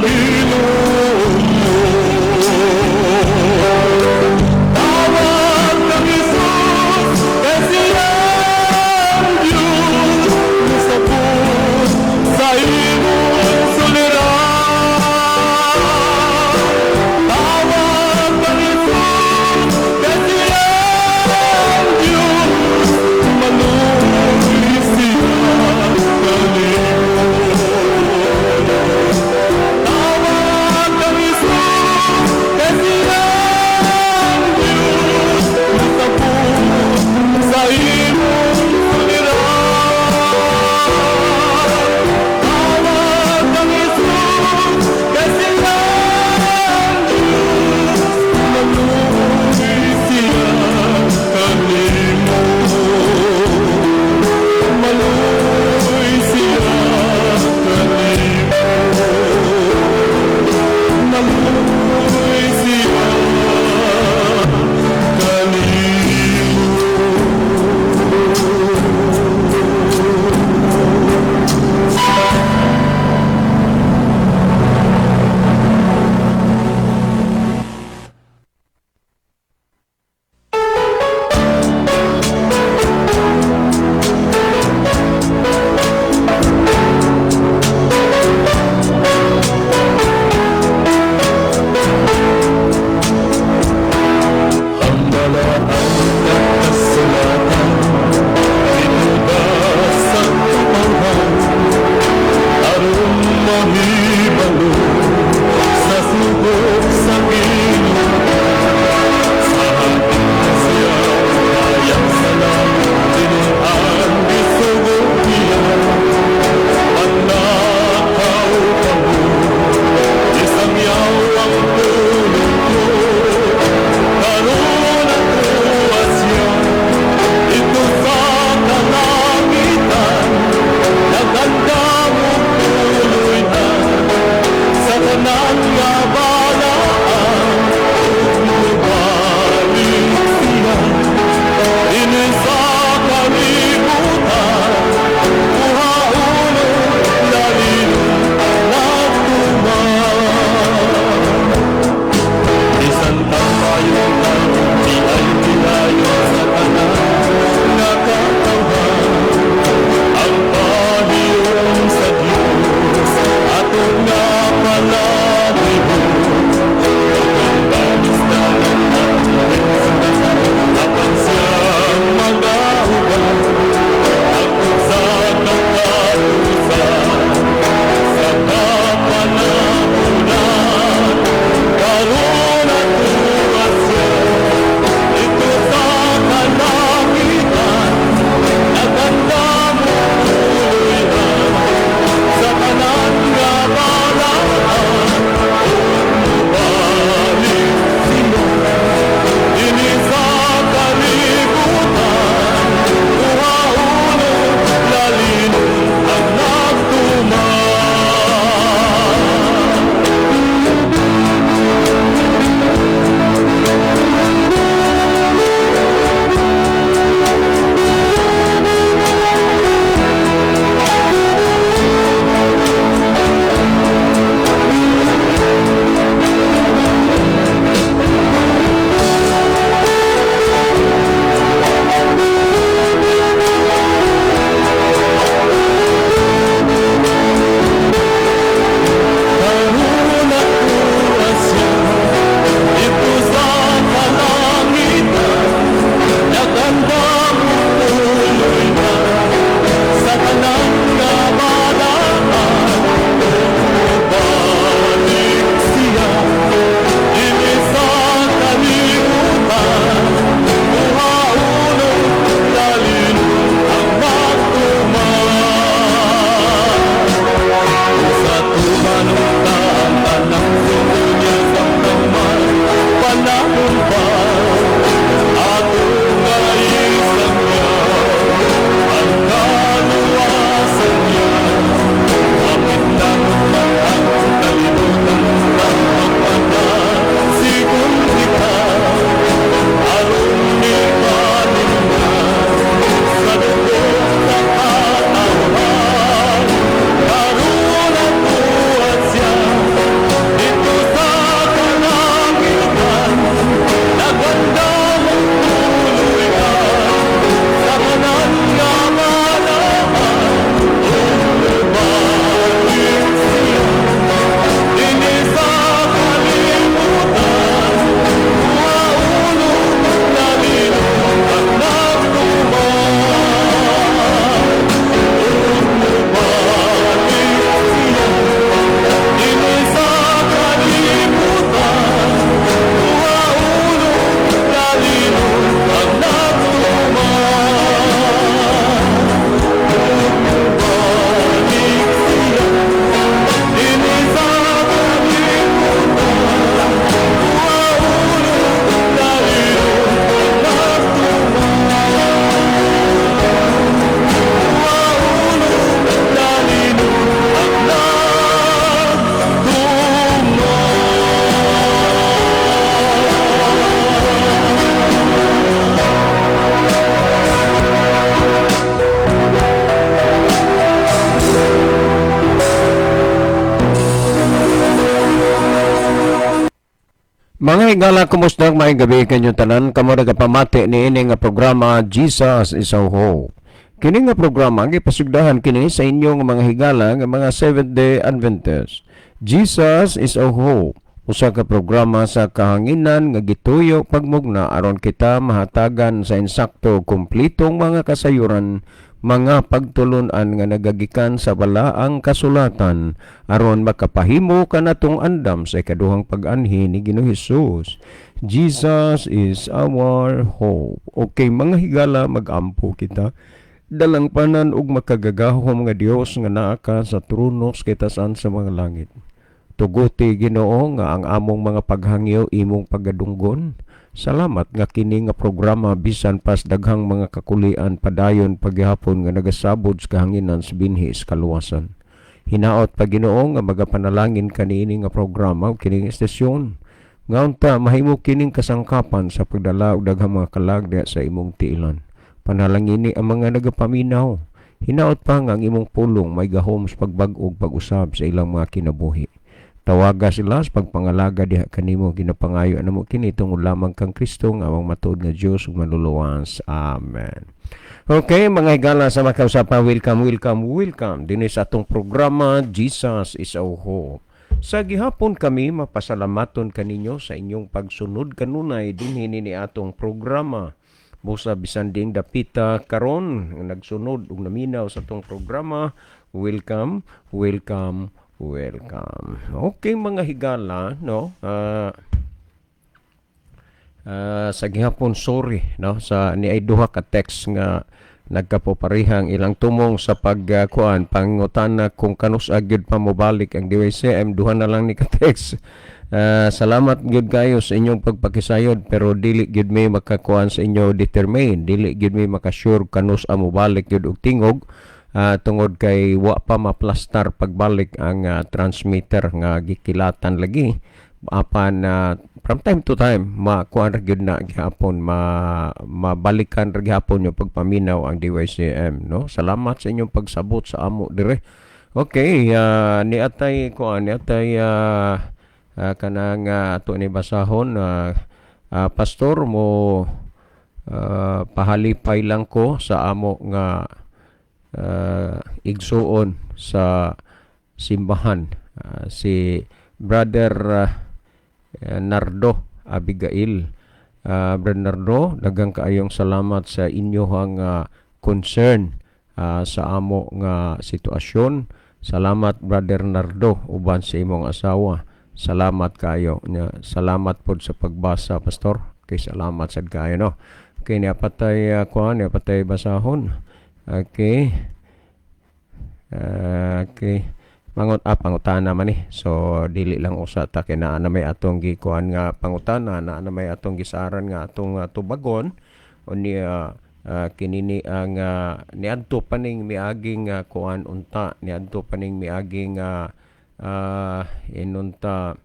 Ginoo. Tawag kang Jesus, kay siya ang Diyos, musapot sa imong suliran. Tawag kang Jesus, kay siya ang Diyos, maluoy siya kanimo. Tawag. Mga higala, kumusta? Maayong gabi kanyong tanan. Kamo nagapamati ni ini nga programa, Jesus is Our Hope. Kini nga programa gipasugdahan kini sa inyong mga higala nga mga Seventh-day Adventists. Jesus is Our Hope. Usa ka programa sa kahanginan nga gituyo pagmugna aron kita mahatagan sa insakto, kumplitong mga kasayuran, mga pagtulunan nga nagagikan sa balaang kasulatan aron makapahimo kanatong andam sa ikaduhang pag-anhi ni Ginoong Hesus. Jesus is our hope. Okay, mga higala, magampo kita. Dalangpanan ug makagagahom nga Dios nga naa ka sa trono sa kitasan sa mga langit. Tuguti, Ginoo, nga ang among mga paghangyo imong pagadunggon. Salamat nga kini nga programa, bisan pas daghang mga kakulian, padayon paghapon nga nagasabod sa kahanginan sa binhi sa kaluwasan. Hinaot pa, Ginoo, nga magapanalangin kaniini nga programa ug kining estasyon. Nga unta mahimo kining kasangkapan sa pagdala og daghang mga kalag diha sa imong tiilan. Panalangini ang mga nagapaminaw. Hinaot pa nga ang imong pulong may gahom sa pagbag-og pag-usab sa ilang mga kinabuhi. Tawaga sila sa pagpangalaga diha kanimo. Ginapangayo namo kini tungod lamang kang Kristo nga among matuod nga Dios ug Manluluwas. Amen. Okay, mga higala sa makausapan, welcome, welcome, welcome dinhi sa atong programa, Jesus is Our Hope. Sa gihapon kami mapasalamaton kaninyo sa inyong pagsunod kanunay dinhi ni atong programa. Busa bisan ding dapita karon nga nagsunod ug naminaw sa atong programa, welcome, welcome, welcome. Okay, mga higala, no? Sa gihapon, sorry, no, sa ni ay duha ka text nga nagkapoparihang ilang tumong sa pagkuan, pangutana kung kanus-a gyud pa mobalik ang DYCM. Duha na lang ni ka text. Salamat gyud kayo sa inyong pagpakisayod, pero dili gyud may makakuan sa inyo determine, dili gyud may makasure kanus-a mobalik gyud og tingog, tungod kay wa pa maplastar pagbalik ang transmitter nga gikilatan lagi. Apan from time to time makuan ra gyud na gihapon, ma mabalikan ra gihapon yung pagpaminaw ang DYCM, no? Salamat sa inyong pagsabot sa amo dire. Okay, ni atay kuan, ni atay kanang ato ni basahon. Pastor mo pahalipay lang ko sa amo nga igsuon sa simbahan, si Brother Nardo Abigail. Brother Nardo, daghang kaayong salamat sa inyong concern sa amo nga sitwasyon. Salamat, Brother Nardo, uban sa imong asawa. Salamat kayo. Nya, salamat pod sa pagbasa, Pastor. Okay, salamat sad kayo, no. Okay, niya patay kuan, niya patay basahon. Okay. Okay. Mangut ah pangutana man ni. So dili lang usa ta kay naa na may atong gikuan nga pangutana, naa na may atong gisaran nga atong tubagon. Unya kinini ang niadto pa ning miaging kuan unta, niadto pa ning miaging inunta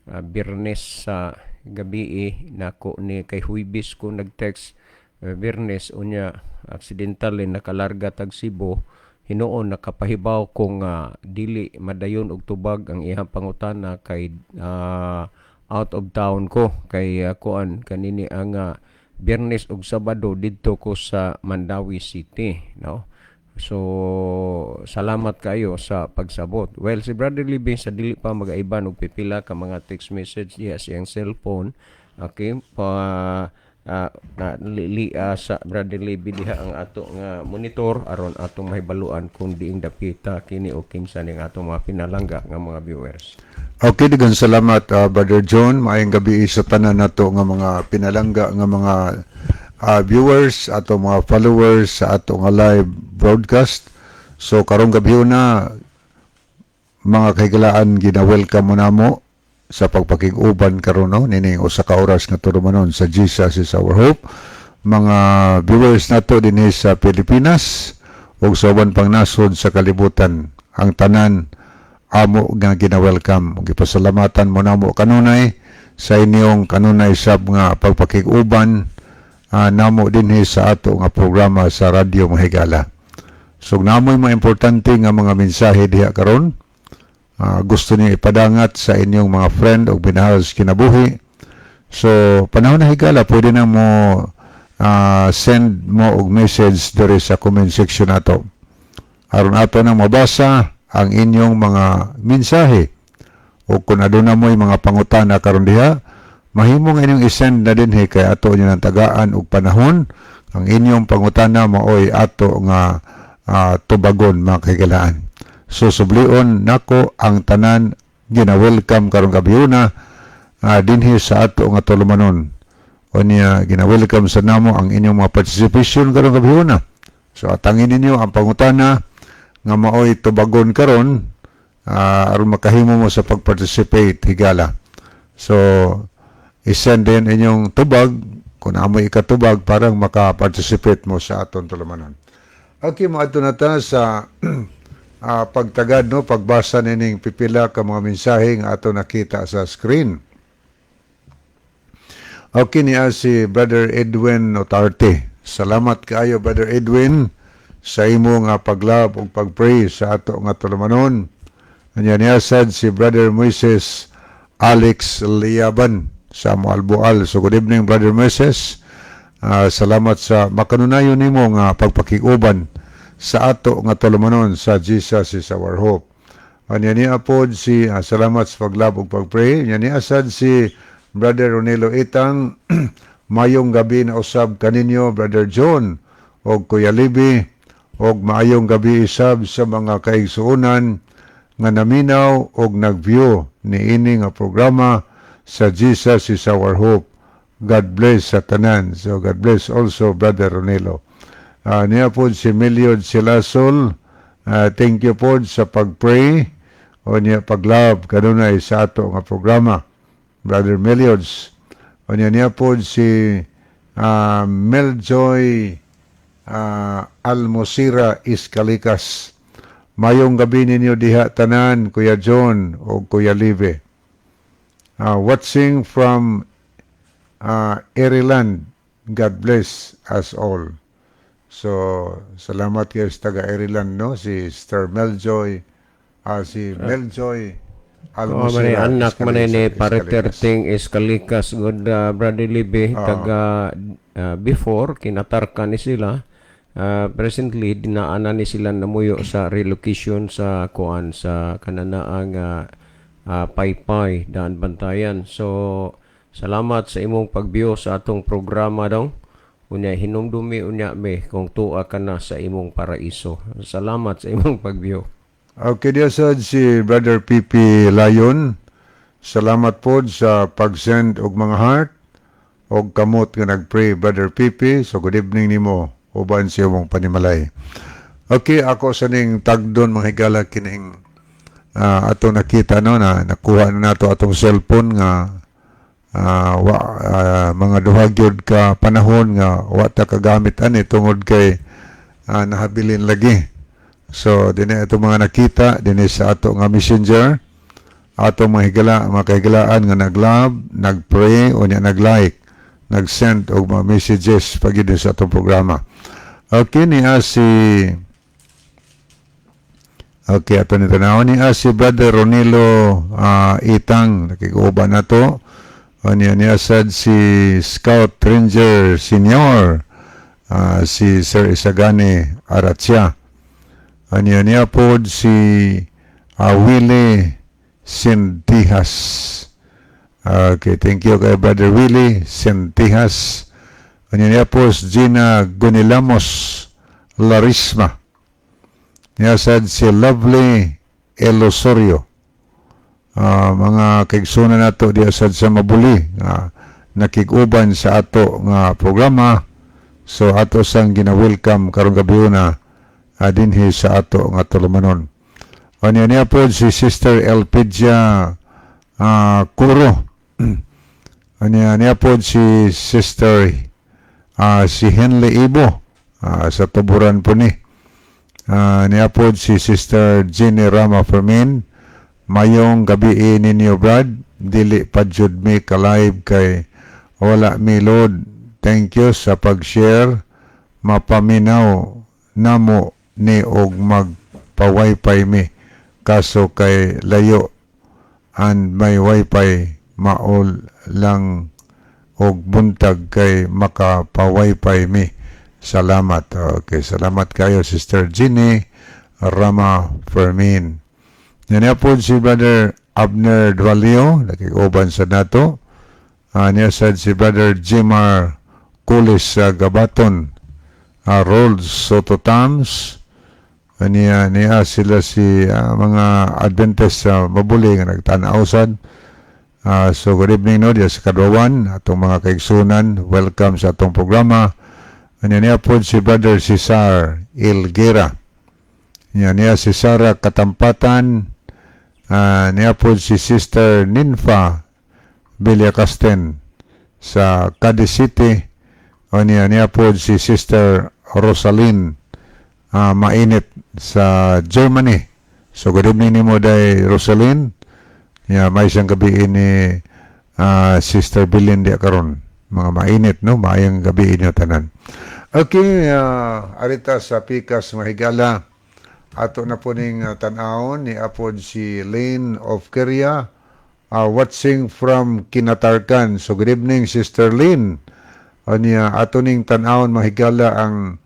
Biyernes sa gabi nako ni, kay Huwebes ko nag-text, Biyernes. Unya accidentally nakalarga tag Cebu. Hinuon nakapahibaw kung dili madayon og tubag ang iyang pangutana kay out of town ko, kay kuan kanini ang Biyernes ug Sabado didto ko sa Mandaue City, no? So salamat kayo sa pagsabot. Well, si Brother Libby, sa dili pa magaiban og pipila ka mga text message diha sa iyang cellphone. Okay, pa na li, sa Brother Libby diha ang ato nga monitor aron atong mahibaluan kung diing dapita kini o kinsa ning atong mga pinalangga nga mga viewers. Okay, daghang salamat, Brother John. Maayong gabi sa tanan nato nga mga pinalangga nga mga viewers, ato mga followers sa ato nga live broadcast. So karong gabi na, mga kahigalaan, gina-welcome mo namo sa pagpakig-uban karon, no, nining usa ka oras nga tulumanon sa Jesus is Our Hope. Mga viewers nato dinhi sa Pilipinas ug sa uban pang nasod sa kalibutan, ang tanan amo nga gina-welcome. Ug gipasalamatan mo namo kanunay sa inyong kanunay sab nga pagpakig-uban namo dinhi sa ato nga programa sa Radyo Mahigala. So namoy mga importante nga mga mensahe diha karon. Gusto niyo ipadangat sa inyong mga friend o minahal sa kinabuhi. So panahon na, higala, pwede na mo send mo og message diri sa comment section nato aron ato nang mabasa ang inyong mga mensahe, o kung aduna mo'y mga pangutana karon diha, mahimo nga inyong isend na dinhi kay ato inyo nang tagaan og panahon ang inyong pangutana, maoy ato nga tubagon, mga kahigalaan. So sublion nako ang tanan, gina-welcome karong gabhiona dinhi sa ato nga tulumanon. Unya gina-welcome sa namo ang inyong mga participation karong gabhiona. So atangin ninyo ang pangutana nga maoy tubagon karon aron makahimo mo sa pag-participate, higala. So isend din inyong tubag kung amoy ikatubag parang maka-participate mo sa aton tulumanon. Okay, moadto na ta sa pagtagad, no, pagbasa nining pipila ka mga mensahe nga ato nakita sa screen. Okay, niya si Brother Edwin Otarte. Salamat kaayo, Brother Edwin, sa imo nga pag-love ug pag-pray sa ato nga tulumanon. Anya niya sad si Brother Moises Alex Liaban sa Moalboal. So good evening, Brother Moises. Salamat sa makanunayon nimo nga pagpakig-uban sa ato nga tulumanon sa Jesus Is Our Hope. Anya niya pod si salamat sa pag-love ug pag-pray. Anya niya sad si Brother Ronelo Itang, "Mayong gabi na usab kaninyo, Brother John og Kuya Libi, og maayong gabi isab sa mga kaigsuonan nga naminaw og nag-view niini nga programa sa Jesus Is Our Hope. God bless sa tanan." So God bless also, Brother Ronelo. Niya po si Meliod Silasol. Thank you po sa pag-pray o niya pag-love kanunay sa ato nga programa, Brother Meliods. O niya niya po si Meljoy Almosira Iskalikas. "Mayong gabi ninyo diha tanan, Kuya John o Kuya Live. Watching from Ireland. God bless us all." So, salamat kayo sa taga Ireland, no? Si Sir Meljoy, si Meljoy Oh, man Almosira anak man ni Iskalikas. Pareterting Iskalikas, good Brother Libe, taga before kinatarka ni sila, presently dinaana ni sila namuyo sa relocation sa kuan sa kananaang Paypay, Daan Bantayan. So salamat sa imong pag-view sa atong programa dong. Unya hinumdumi unya me kung tuwa ka na sa imong paraiso. Salamat sa imong pag-view. Okay, diya sad si Brother PP Lion. Salamat po sa pag-send og mga heart og kamot nga nag-pray, Brother PP. So good evening nimo uban sa imong panimalay. Okay, ako sa ning tagdon, mga higala, kining ato nakita, no, na nakuha na nato atong cellphone nga wa, mga duha gyud ka panahon nga wa ta kagamit ani tungod kay nahabilin lagi. So dinhi ato mga nakita dinhi sa ato nga Messenger, ato mga higala, mga kahigalaan nga nag-love, nag-pray o niya nag-like, nag-send og mga messages pagid sa atong programa. Okay, niya si Okay, ato ni tanaw niya si Brother Ronilo Itang, nakiguban na to. O niya niya sad si Scout Ranger Senior, si Sir Isagani Aratsia. Anya niya po si Willie Sentihas. Okay, thank you kay Brother Willie Sentihas. Anya niya po si Gina Gunilamos Larisma. Niya sad si Lovely Elosorio. Mga kaigsunan nato diya sad sa Mabuli nakig-uban sa ato nga programa. So ato sang gina-welcome karong gabi na dinhi sa ato nga tulumanon. Anya niya po si Sister Elpidia Curo. Anya niya po si Sister si Henley Ibo sa Tuburan po ni. Niya po si Sister Jenny Rama Fermin. "Mayong gabi ninyo, Brad. Dili pa jud mi ka-live kay wala mi load. Thank you sa pag-share. Mapaminaw namo ni og magpa-wifi mi. Kaso kay layo and may wifi maol lang." Og buntag kay makapa-wifi mi. Salamat. Okay, salamat kayo, Sister Ginny Rama Fermin. Yan po si Brother Abner Dualio, nakikuban sa nato. Niya sad si Brother Jimar Kulis sa Gabaton, Rold Soto Tams, niya niya sila si mga Adventist sa Mabuli nga nagtanaw sad. So good evening, no, diya sa Kadwawan, atong mga kaigsunan, welcome sa atong programa. Niya niya po si Brother Cesar Ilguera. Niya niya si Sarah Katampatan, niya po si Sister Ninfa Villacasten sa Cadiz City. O niya niya po si Sister Rosaline Mainit sa Germany. So good evening nimo day, Rosaline. Ya, may isang gabi ni Sister Bilin di karon. Mga mainit, no, maayong gabi inyo tanan. Okay, arita sa pikas, mga higala. Ato na po ning tan-awon ni apod si Lane of Korea, watching from Kinatarkan. So good evening, Sister Lynn. Anya ato ning tan-awon, mga higala, ang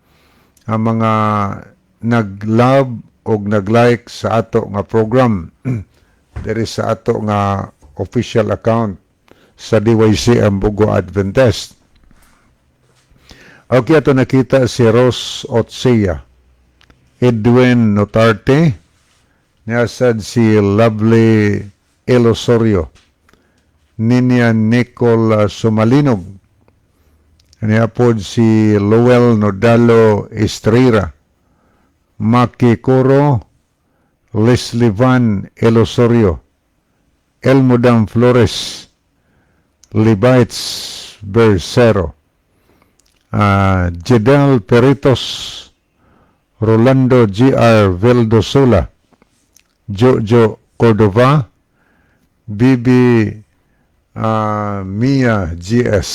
mga nag-love og nag-like sa ato nga program diri sa ato nga official account sa DYC Ambugo Adventist. Okay, ato nakita si Rose Otsia, Edwin Notarte, niasad si Lovely Elosorio, Ninia Nicole Sumalinog, niapod si Lowell Nodalo Estrera, Maki Coro, Leslie Van Elosorio, Elmodam Flores, Levites Bersero, Jedel Peritos, Rolando G.R. Vildosola, Jojo Cordova, Bibi Mia G.S.,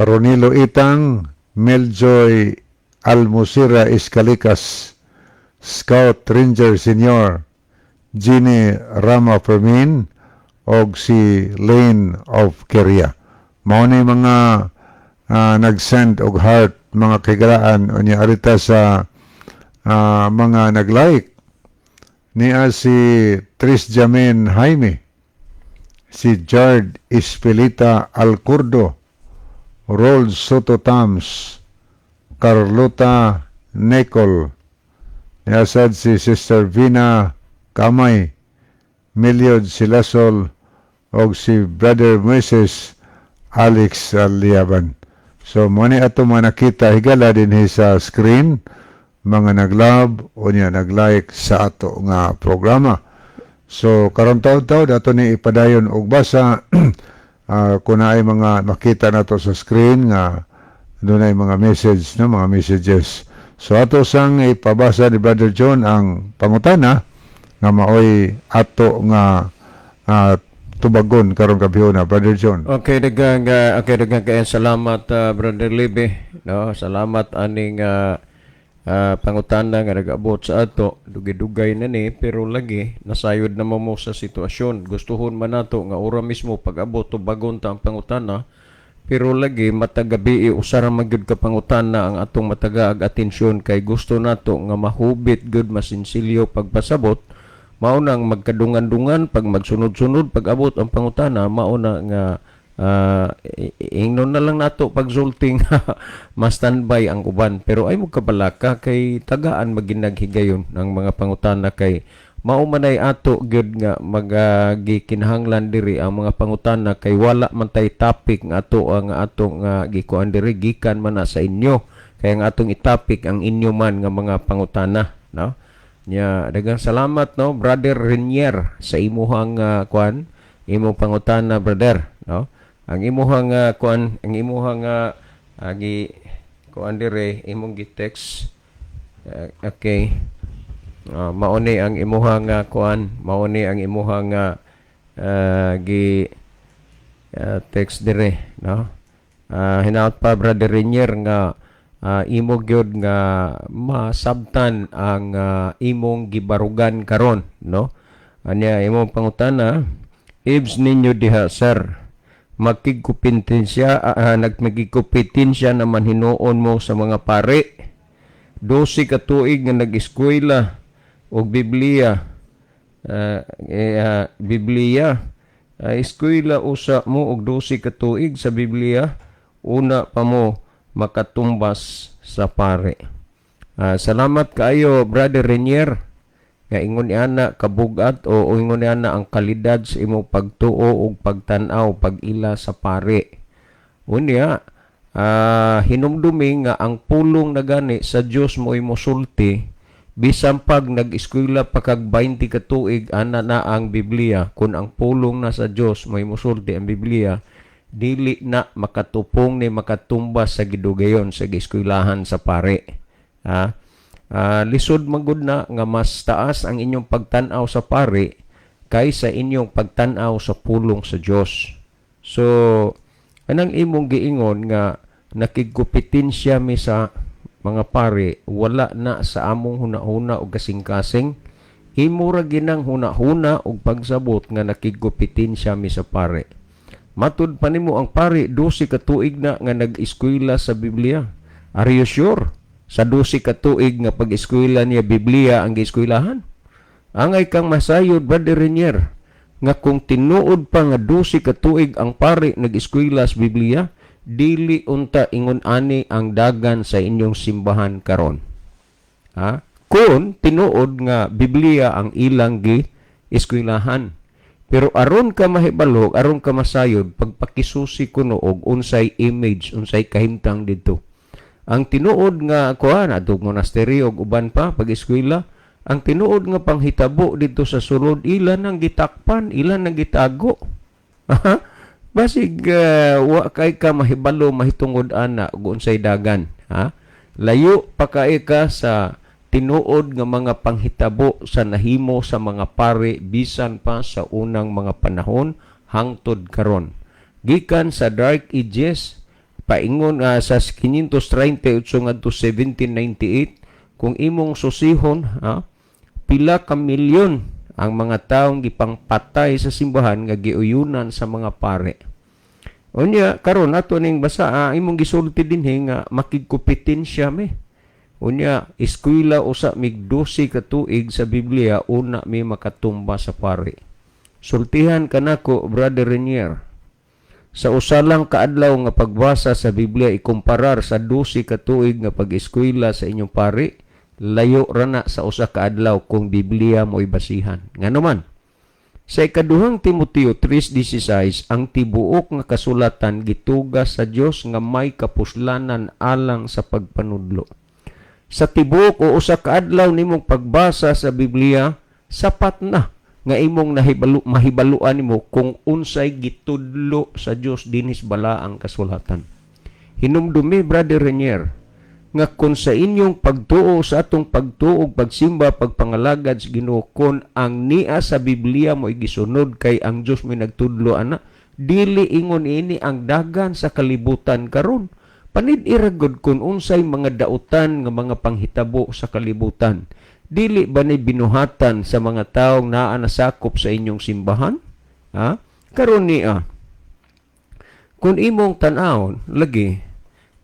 Ronilo Itang, Meljoy Almusira Escalicas, Scout Ranger Senior, Ginny Rama Fermin, og si Lane of Korea. Mao ni mga nag-send og heart, mga kahigalaan. Unya arita sa mga nag-like, niya si Tris Jamin Jaime, si Jard Espelita Alcurdo, Rold Soto Tams, Carlota Nicol, niasad si Sister Vina Kamay, Meliod Silasol, og si Brother Moses Alex Liaban. So, mo ni ato mga nakita, higala, dinhi sa screen, mga nag-love o niya nag-like sa ato nga programa. So, karon taud-taud ato ni ipadayon og basa kung naay mga makita nato sa screen nga dunay mga message, no, mga messages. So ato sang ipabasa ni Brother John ang pangutana nga maoy ato nga tubagon karong gabhiona, Brother John. Okay, daghang kaayo salamat, Brother Libe, no? Salamat aning pangutana nga nag-abot sa ato. Dugay-dugay na ni, pero lagi nasayod na mo sa sitwasyon. Gustuhon man nato nga ora mismo pag-abot tubagon ta ang pangutana, pero lagi matag gabi usa ra man gyud ka pangutana ang atong matagaag atensyon kay gusto nato nga mahubit gyud, masinsilyo pagpasabot. Mao nang magkadungan-dungan pag magsunod-sunod pag abot ang pangutana. Mao na nga ingnon na lang nato pagsulting mas standby ang uban, pero ay mo kabalaka kay tagaan maginaghigayon ng mga pangutana kay mao man ay ato gyud nga magagikinahanglan diri ang mga pangutana kay wala man tay topic nga ato ang atong nga gikuan diri, gikan man na sa inyo, kaya ang atong itapik ang inyo man nga mga pangutana, no? Nya daghang salamat, no, Brother Renier, sa imuhang kuan, imong pangutana, brother, no? Ang imuhang kuan, ang imuhang gi kuan dire, imong gi-text. Okay. Mao ni ang imuhang kuan, mao ni ang imuhang gi text dire, no? Hinaot pa, Brother Renier, nga imo gyud nga masabtan ang imong gibarugan karon, no? Anya imong pangutana, "Ibs ninyo diha, sir. Magkigkumpetensya naman hinuon mo sa mga pare. 12 ka tuig nga nag-eskwela og Biblia, Biblia, eskwela usa mo og 12 ka tuig sa Biblia, una pa mo makatumbas sa pare. Salamat kaayo, Brother Renier, nga ingon ana kabugat o ingon ana ang kalidad sa imong pagtuo ug pagtan-aw pag-ila sa pare. Unya, hinumdumi nga ang pulong na gani sa Dios mo mosulti bisan pag nag-eskwela pa kag 20 ka tuig, ana na ang Biblia. Kung ang pulong na sa Dios mo mosulti ang Biblia, dili na makatupong ni makatumbas sa gidugayon sa gieskwelahan sa pare, ha. Lisod magud na nga mas taas ang inyong pagtan-aw sa pare kaysa inyong pagtan-aw sa pulong sa Dios. So anang imong giingon nga nakigkompetensya mi sa mga pare, wala na sa among hunahuna o kasing-kasing. Imo ra ginang hunahuna og pagsabot nga nakigkompetensya mi sa pare. Matud pa nimo ang pare 12 ka tuig na nga nag-eskwela sa Biblia. Are you sure? Sa 12 ka tuig nga pag-eskwela niya, Biblia ang gieskwelahan? Angay kang masayod, Brother Renier, nga kung tinuod pa nga 12 ka tuig ang pare nag-eskwela sa Biblia, dili unta ingon ani ang dagan sa inyong simbahan karon. Ha? Kung tinuod nga Biblia ang ilang gi eskwelahan. Pero aron ka mahibalo, aron ka masayod, pagpakisusi kuno og unsay image, unsay kahimtang didto. Ang tinuod nga kuan adtong monasteryo ug uban pa pag-eskwela, ang tinuod nga panghitabo didto sa sulod, ila nang gitakpan, ila nang gitago. Basig wa kay ka mahibalo mahitungod ana ug unsay dagan, ha? Layo pa kay ka sa tinuod nga mga panghitabo sa nahimo sa mga pare bisan pa sa unang mga panahon hangtod karon. Gikan sa Dark Ages paingon sa 538 ngadto 1798, kung imong susihon, ha, pila ka milyon ang mga taong gipangpatay sa simbahan nga giuyunan sa mga pare. Unya karon ato ning basa, imong gisulti dinhi nga makigkompetensya mi. Unya eskwela usa mig 12 ka tuig sa Biblia, una mi makatumba sa pare. Sultihan kanako, Brother Renier. Sa usa lang kaadlaw nga pagbasa sa Biblia ikumparar sa 12 ka tuig nga pag-eskwela sa inyong pare, layo ra na sa usa ka adlaw kung Biblia mo ibasihan. Ngano man? Sa ikaduhang Timoteo 3:16, ang tibuok nga kasulatan gitugas sa Dios nga may kapuslanan alang sa pagpanudlo. Sa tibuok o usa ka adlaw nimong pagbasa sa Biblia, sapat na nga imong nahibalo, mahibaluan nimo kung unsay gitudlo sa Dios dinhis balaang kasulatan. Hinumdumi, Brother Renier, nga kung sa inyong pagtuo, sa atong pagtuo, pagsimba, pagpangalagad sa Ginoo, kon ang nia sa Biblia mo igisunod kay ang Dios mo nagtudlo ana, dili ingon ini ang dagan sa kalibutan karon. Panid-ira gud kung unsay mga dautan nga mga panghitabo sa kalibutan. Dili ba ni binuhatan sa mga taong naa nasakop sa inyong simbahan? Ha? Karon niya, kung imong tan-awon lagi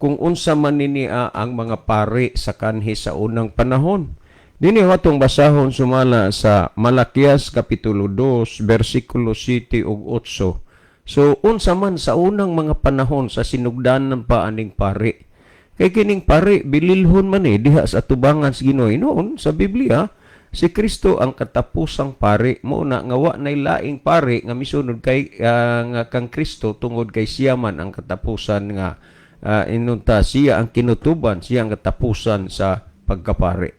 kung unsa man ni niya ang mga pari sa kanhi sa unang panahon. Dini atong basahon sumala sa Malakias kapitulo 2 bersikulo 7 ug 8. So unsa man sa unang mga panahon sa sinugdanan pa aning pari. Kay kining pari bililhon man eh diha sa atubangan sa Ginoo. Noon sa Biblia, si Kristo ang katapusang pari, mo na nga wa nay laing pari nga misunod kay nga kang Kristo tungod kay siya man ang katapusan nga inunta siya ang kinutuban, siya ang katapusan sa pagkapari.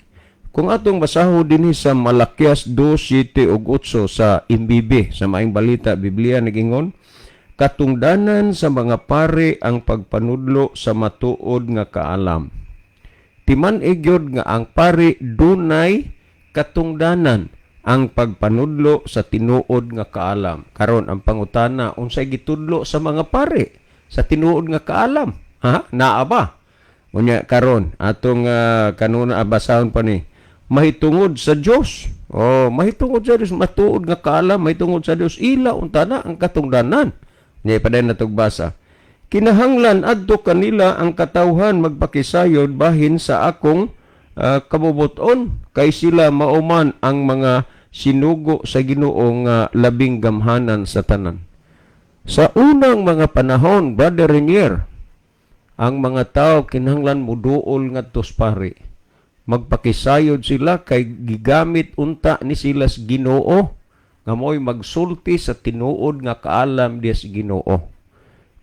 Kung atong basahon dinhi sa Malakias 2:7 ug 8 sa MBB, sa Maayong Balita Biblia, nagingon, "Katungdanan sa mga pare ang pagpanudlo sa matuod nga kaalam." Timan-i gyud nga ang pare dunay katungdanan ang pagpanudlo sa tinuod nga kaalam. Karon ang pangutana, unsay gitudlo sa mga pare sa tinuod nga kaalam? Ha? Naa ba? Unya karon atong kanuna basahon pa ni mahitungod sa Dios. Oh, mahitungod sa Dios, matuod nga kaalam, mahitungod sa Dios, ila unta na ang katungdanan. Ni padayon natog basa. Kinahanglan adto kanila ang katawhan magpakisayod bahin sa akong kabubuton kay sila mao man ang mga sinugo sa Ginoo nga labing gamhanan sa tanan. Sa unang mga panahon, Brother Renier, ang mga tao kinahanglan muduol ngadto sa pari. Magpakisayod sila kay gigamit unta ni sila sa Ginoo nga mo'y magsulti sa tinuod nga kaalam diya sa Ginoo.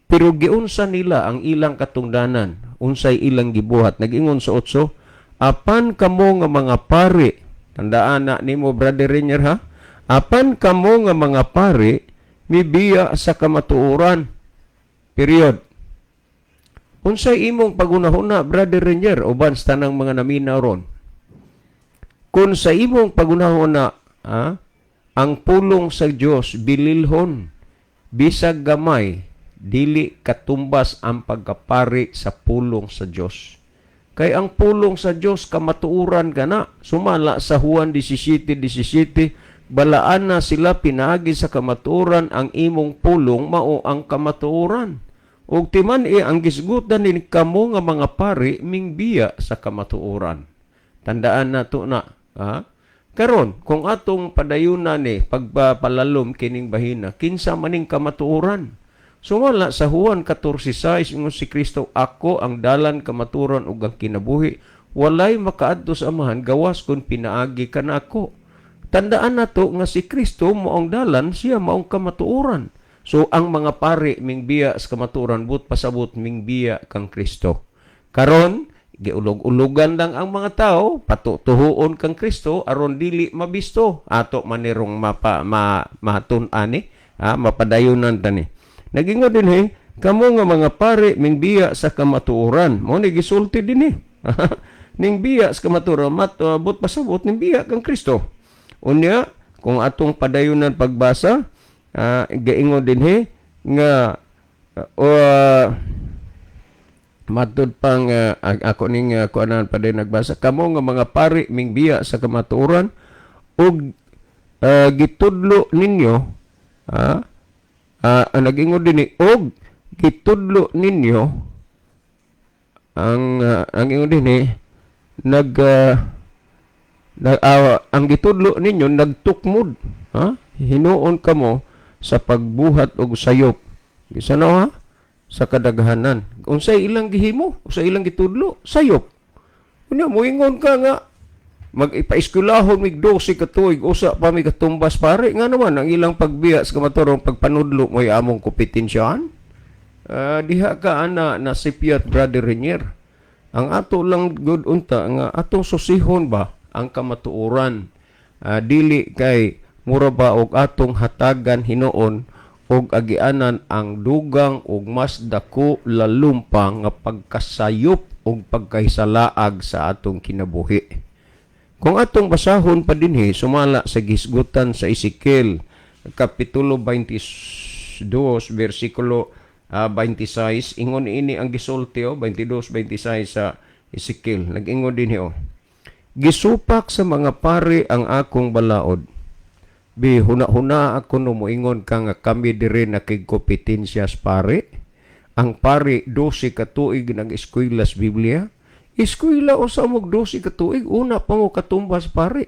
Pero giunsa nila ang ilang katungdanan, unsay ilang gibuhat. Nag-ingon sa 8, "Apan kamo nga mga pari," tandaan na nimo, Brother Renier, ha, "apan kamo nga mga pari, mibiya sa kamatuoran." Period. Unsay imong pagunahuna, Brother Renier, uban sa tanang mga naminaw ron? Kung sa imong pagunahuna, ha, ang pulong sa Dios bililhon, bisag gamay, dili katumbas ang pagkapari sa pulong sa Dios. Kay ang pulong sa Dios kamatuoran kana. Sumala sa Juan 17:17, balaan na sila pinaagi sa kamatuoran, ang imong pulong mao ang kamatuoran. Ug timan-i ang gisgutan ni kamo nga mga pari mingbiya sa kamatuoran. Tandaan nato na, ha? Karon, kung atong padayunan ni pagpapalalom kining bahina, kinsa maning kamatuoran? Sumala sa Juan 14:6, ingon si Kristo, "Ako ang dalan, kamatuoran ug ang kinabuhi. Walay makaadto sa Amahan gawas kun pinaagi kanako." Tandaan nato nga si Kristo mao ang dalan, siya maong kamatuoran. So ang mga pari mingbiya sa kamatuoran, but pasabot mingbiya kang Kristo. Karon, giulog-ulugan lang ang mga tao patutuhuon kang Kristo aron dili mabisto. Ato manirong mapa ma, matun-an ni, ha, mapadayunan tani. Nagingon din he, kamo nga mga pare mingbiya sa kamatuoran. Mo ni gisulti din eh. Ning biya sa kamatuoran, mat but pasabot ning biya kang Kristo. Unya, kung atong padayunan pagbasa, gaingon din he nga matud pang ako ning kuanan pa din nagbasa, kamo nga mga pari mingbiya sa kamatuoran ug gitudlo ninyo, nagingon din ni og gitudlo ninyo ang ingon din ni ang gitudlo ninyo nagtukmod, ha, hinuon kamo sa pagbuhat og sayop bisan ha sa kadaghanan. Unsay ilang gihimo, unsay ilang gitudlo? Sayop. Unya moingon ka nga mag-ipaeskwelahon mig 12 ka tuig, usa pa mi katumbas pare. Nga naman ang ilang pagbiya sa kamatuoran, pagpanudlo mo'y among kompetensyahan. Diha ka ana na sipyat, Brother Renier. Ang ato lang gud unta nga atong susihon ba ang kamatuoran. Dili kay mura ba og atong hatagan hinuon og agianan ang dugang og mas dako lalom pa nga pagkasayop og pagkahisalaag sa atong kinabuhi. Kung atong basahon pa dinhi sumala sa gisgutan sa Ezekiel kapitulo 22 bersikulo 26, ingon ini ang gisulti oh, 22:26 sa Ezekiel. Nag-ingon dinhi oh. Gisupak sa mga pari ang akong balaod. Bi huna-huna ako no moingon ka nga kami diri nakigkompetensya sa pari. Ang pari 12 ka tuig nag-eskwela sa Biblia. Eskwela o sa mog 12 ka tuig, una pa mo katumbas pari.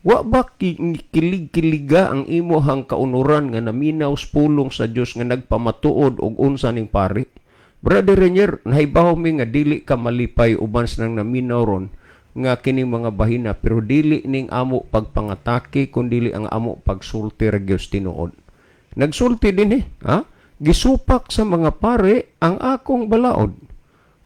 Wa ba kilig-kiliga ang imuhang kaunuran nga naminaw sa pulong sa Dios nga nagpamatuod og unsa ning pari? Brother Renier, nahibaw mi nga dili ka malipay uban sa nang naminaw ron nga kining mga bahina, pero dili ning amo pagpangatake kun dili ang amo pagsulti ra gyud tinuod. Nagsulti din eh, ha? Gisupak sa mga pare ang akong balaod.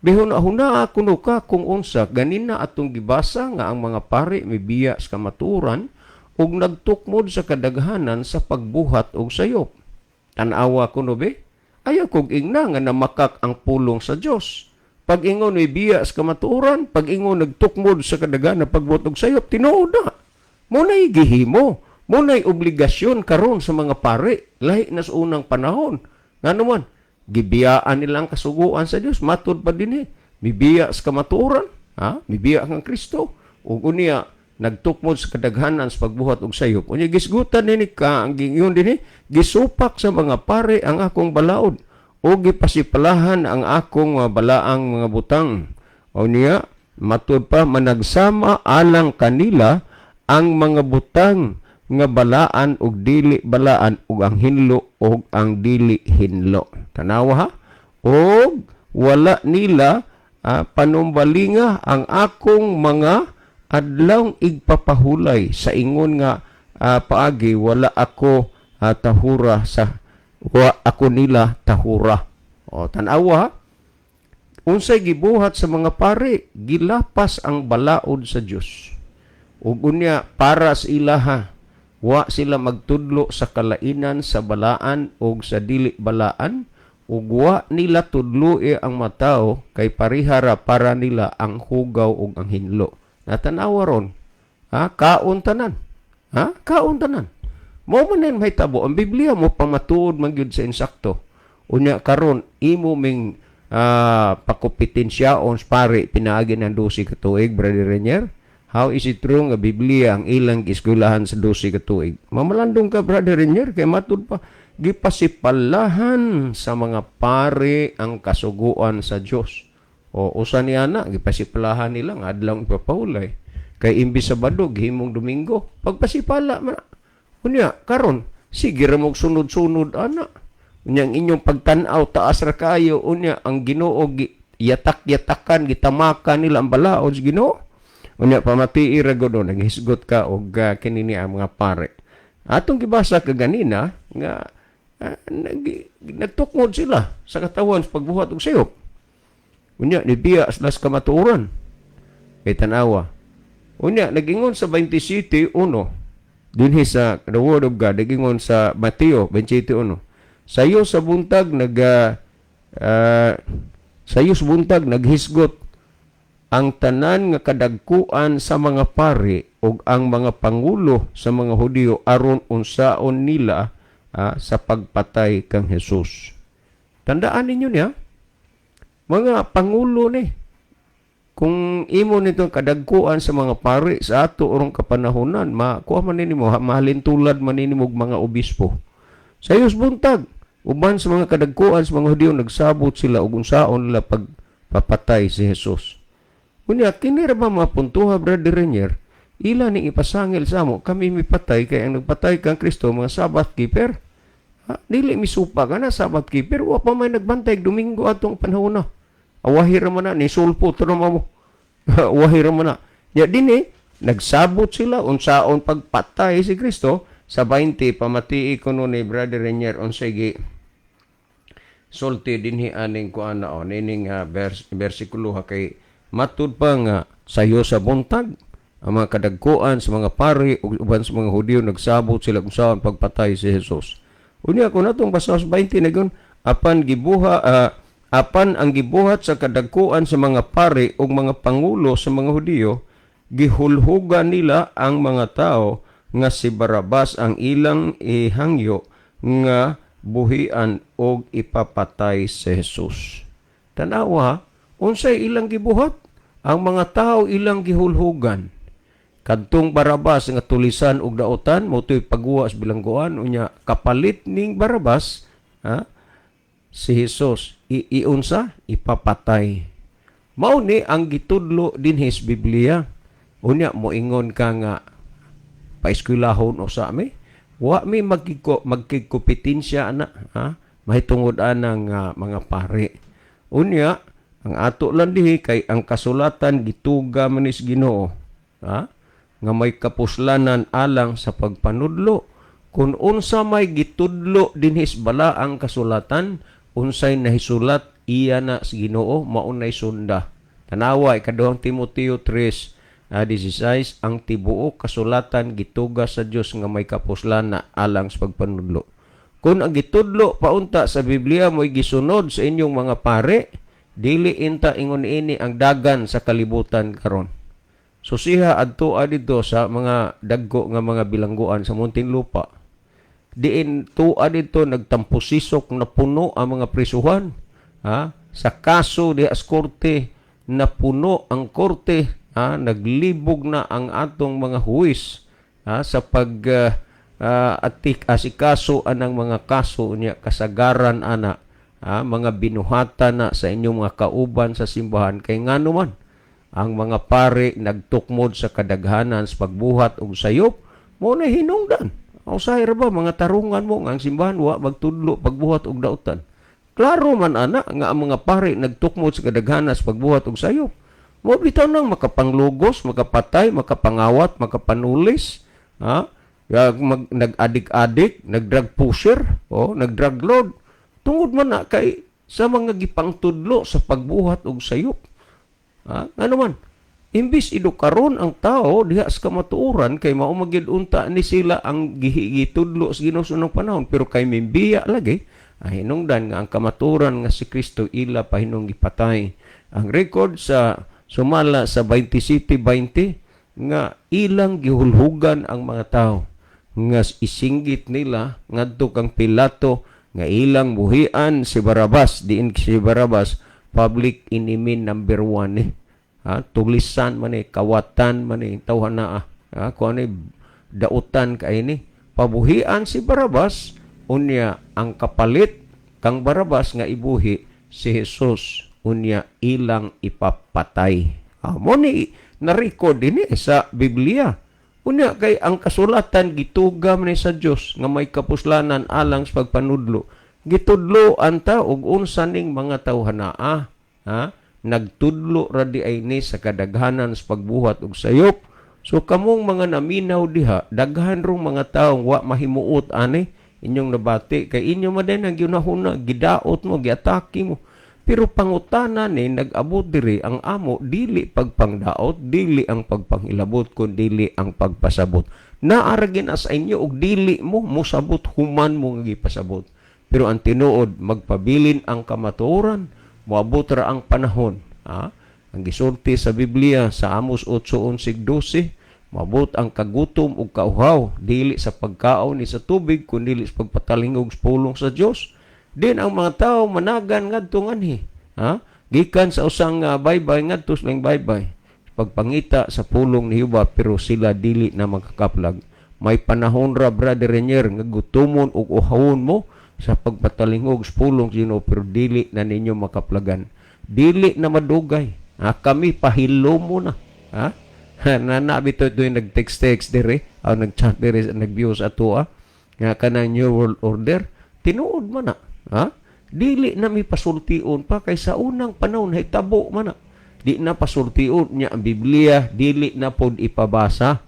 Bihuna-huna ako no ka kung unsa ganina atong gibasa nga ang mga pare mibiya sa kamatuoran ug nagtukmod sa kadaghanan sa pagbuhat og sayop. Tan-awa ko no be? Ayaw kog ingna nga namakak ang pulong sa Dios. Pag ingon may biya sa kamatuoran, pag ingon nagtukmod sa kadaghanan pagbuhat og sayop, tinuod na. Mo na'y gihimo. Mo na'y obligasyon karon sa mga pare, lahi na sa unang panahon. Nga naman, gibiyaan nila ang kasuguan sa Dios, matud pa din eh. Mibiya sa kamatuoran, ha? Mibiya kang Kristo. Ug unya, Nagtukmod sa kadaghanan sa pagbuhat og sayop. Unya gisgutan nini ka ang giingon dinhi, gisupak sa mga pare ang akong balaod o gipasipalahan ang akong mga balaang mga butang. O niya, matud pa, managsama alang kanila ang mga butang nga balaan ug dili balaan ug ang hinlo ug ang dili hinlo. Tanawa ha? Og wala nila panumbalinga ang akong mga adlawng igpapahulay sa ingon nga paagi wala ako tahura sa wa ako nila tahura. O tanawa ha? Unsay gibuhat sa mga pare, gilapas ang balaod sa Dios. Ug unya para sa ilaha, wa sila magtudlo sa kalainan sa balaan ug sa dili balaan, ug wa nila tudloi ang matao kay parihara para nila ang hugaw ug ang hinlo. Natanawa ron. Ha? Kaon tanan. Ha? Kaon tanan. Mao man yan mahitabo. Ang Biblia mo pamatuod man gyud sa insakto. Unya karon imo ming pakompetensyaon sa pare pinaagi ng 12 ka tuig, Brother Renier. How is it true nga Biblia ang ilang giskwelahan sa 12 ka tuig? Mamalandong ka, Brother Renier, kay matud pa gipasipalahan sa mga pare ang kasuguan sa Dios. O usa niya na gipasipalahan nila nga adlaw ipapahulay. Kay imbis Sabado gihimong Domingo, pagpasipala man na. Unya karon sige ra mog sunod-sunod ana. Unya ang inyong pagtan-aw taas ra kayo, unya ang Ginoo yatak-yatakan, gitamakan nila ang balaod sa Ginoo. Unya pamatii ra gud, naghisgot ka og kini ni ang mga pare. Atong gibasa kaganina nga nagtukmod sila sa katawan sa pagbuhat og sayop. Unya nibiya sila sa kamatuoran. Kay tanawa. Unya nagingon sa 27:1 dinhi sa the word of God, nagingon sa Mateo 27:1. Sayo sa buntag naghisgot ang tanan nga kadagkuan sa mga pari ug ang mga pangulo sa mga Hudiyo aron unsaon nila sa pagpatay kang Jesus. Tandaan ninyo niya, mga pangulo ni. Kung imo nito kadagkuan sa mga pari sa ato orong kapanahonan, makuha man nimo, mahalintulad man nimo og mga obispo. Sayos buntag, uban sa mga kadagkuan sa mga Hudiyo nagsabot sila ug unsaon nila pagpapatay si Jesus. Unya kini ra ba mapuntuha, Brother Renier, ila ning ipasangil sa amo, kami mipatay kay ang nagpatay kang Kristo mga Sabbath keeper. Ha, dili misupa ka na Sabbath keeper, wa pa may nagbantay Domingo atong panahon na. Awahi ra man na ni sulpo to mo. Awahi ra man na. Ya dinhi nagsabot sila unsaon pagpatay si Kristo sa 20. Pamatii ko no ni Brother Renier unsay gi sulti dinhi aning kuan na o nining bersikulo ha, kay matud pa nga sayo sa buntag ang mga kadagkuan sa mga pari ug uban sa mga Hudiyo nagsabot sila kung saan pagpatay si Jesus. Unya kung natong basa sa 20 nagon apan ang gibuhat sa kadagkuan sa mga pari ug mga pangulo sa mga Hudiyo, gihulhugan nila ang mga tao nga si Barabas ang ilang ihangyo nga buhian og ipapatay si Jesus. Tanawa, unsay ilang gibuhat? Ang mga tao ilang gihulhugan. Kadtong Barabas nga tulisan og daotan mo to'y pagguwa sa bilangguan, unya kapalit ning Barabas, ha, si Jesus iunsa ipapatay. Mao ni ang gitudlo dinhi sa Biblia. Unya moingon ka nga paeskwelahon usa mi. Wa mi magkikompetensya ana, ha, mahitungod ana nga mga pare. Unya ang ato lang dihi kay ang kasulatan gituga man is Ginoo, ha, nga may kapuslanan alang sa pagpanudlo. Kung unsa may gitudlo dinhi sa balaang kasulatan, unsay nahisulat, iya na sa Ginoo, maunay sunda. Tanawa ikaduhang Timoteo 3 16, ang tibuok kasulatan gituga sa Dios nga may kapuslanan alang sa pagpanudlo. Kung ang gitudlo paunta sa Biblia mo'y gisunod sa inyong mga pare, dili inta ingon ini ang dagan sa kalibutan karon. So siya adto didto sa mga dagko nga mga bilangguan sa Muntinlupa. Diin tuwa didto nagtampusisok na puno ang mga prisuhan. Ha? Sa kaso diha sa korte na puno ang korte. Naglibog na ang atong mga huwis sa pag atik asikaso anang mga kaso niya, kasagaran ana mga binuhatan na sa inyong mga kauban sa simbahan, kay ngano man ang mga pare nagtukmod sa kadaghanan sa pagbuhat og sayop. Mo na hinungdan, usahay ra ba mga tarungan mo nga ang simbahan wa magtudlo pagbuhat og dautan? Klaro man ana nga ang mga pare nagtukmod sa kadaghanan sa pagbuhat og sayop. Mo bitaw nang makapanglugos, makapatay, makapangawat, makapanulis, ha. Ya, nag-adik-adik, nag-drug pusher, oh, nag-drug lord. Tungod man na kay sa mga gipangtudlo sa pagbuhat og sayop. Ha? Ano man? Imbis edukaron ang tao diha sa kamatuoran, kay mao magyud unta ni sila ang gitudlo sa Ginoo sa unang panahon, pero kay mimbiya lagi ang hinungdan nga ang kamatuoran nga si Kristo ila pahinong gipatay. Ang record sa sumala sa 27:20 nga ilang gihulhugan ang mga tao nga isinggit nila ngadto kang Pilato nga ilang buhian si Barabas, diin si Barabas public enemy number 1 eh. Ha, tulisan man eh, kawatan man eh, tawhan na ah. Ha, kung ano eh, dautan kay ni. Pabuhian si Barabas, unya ang kapalit kang Barabas nga ibuhi si Jesus, unya ilang ipapatay. Ah, mo ni na-record din eh sa Biblia. Unya kay ang kasulatan gitugam ni sa Dios nga may kapuslanan alang sa pagpanudlo. Gitudloan ta og unsa ning mga tawhanaa, ha? Nagtudlo ra di ay ni sa kadaghanan sa pagbuhat og sayop. So kamong mga naminaw diha, daghan rong mga taong wa mahimuot ani inyong nabati kay inyo man din ang giunahuna, gidaot mo, giatake mo. Pero pangutana ni nag-abot diri ang amo, dili pagpangdaot, dili ang pagpanghilabot, kun dili ang pagpasabot. Naa ra gyud sa inyo og dili mo mosabot human mo nga gipasabot. Pero ang tinuod, magpabilin ang kamatuoran, moabot ra ang panahon. Ha? Ang gisulti sa Biblia sa Amos 8:11-12, moabot ang kagutom ug kauhaw, dili sa pagkaon ni sa tubig, kun dili sa pagpatalingog sa pulong sa Dios. Din ang mga tao managan ngadto nganhi. Ha? Gikan sa usang baybay ngadto sa laing baybay. Pagpangita sa pulong ni Jehova, pero sila dili na makakaplag. May panahon ra, Brother Renier, nga gutomon ug uhawon mo sa pagpatalingog sa pulong sa Ginoo, pero dili na ninyo makaplagan. Dili na madugay. Ha, kami pahilo mo na. Ha? Na bitaw ito yung nag-text-text dire, o nag-chat dire, nag-view sa atoa nga kanang New World Order, tinuod man na. Ha? Dili na mi pasultion pa kay sa unang panahon hitabo man na. Di na pasultion niya ang Biblia, dili na pod ipabasa.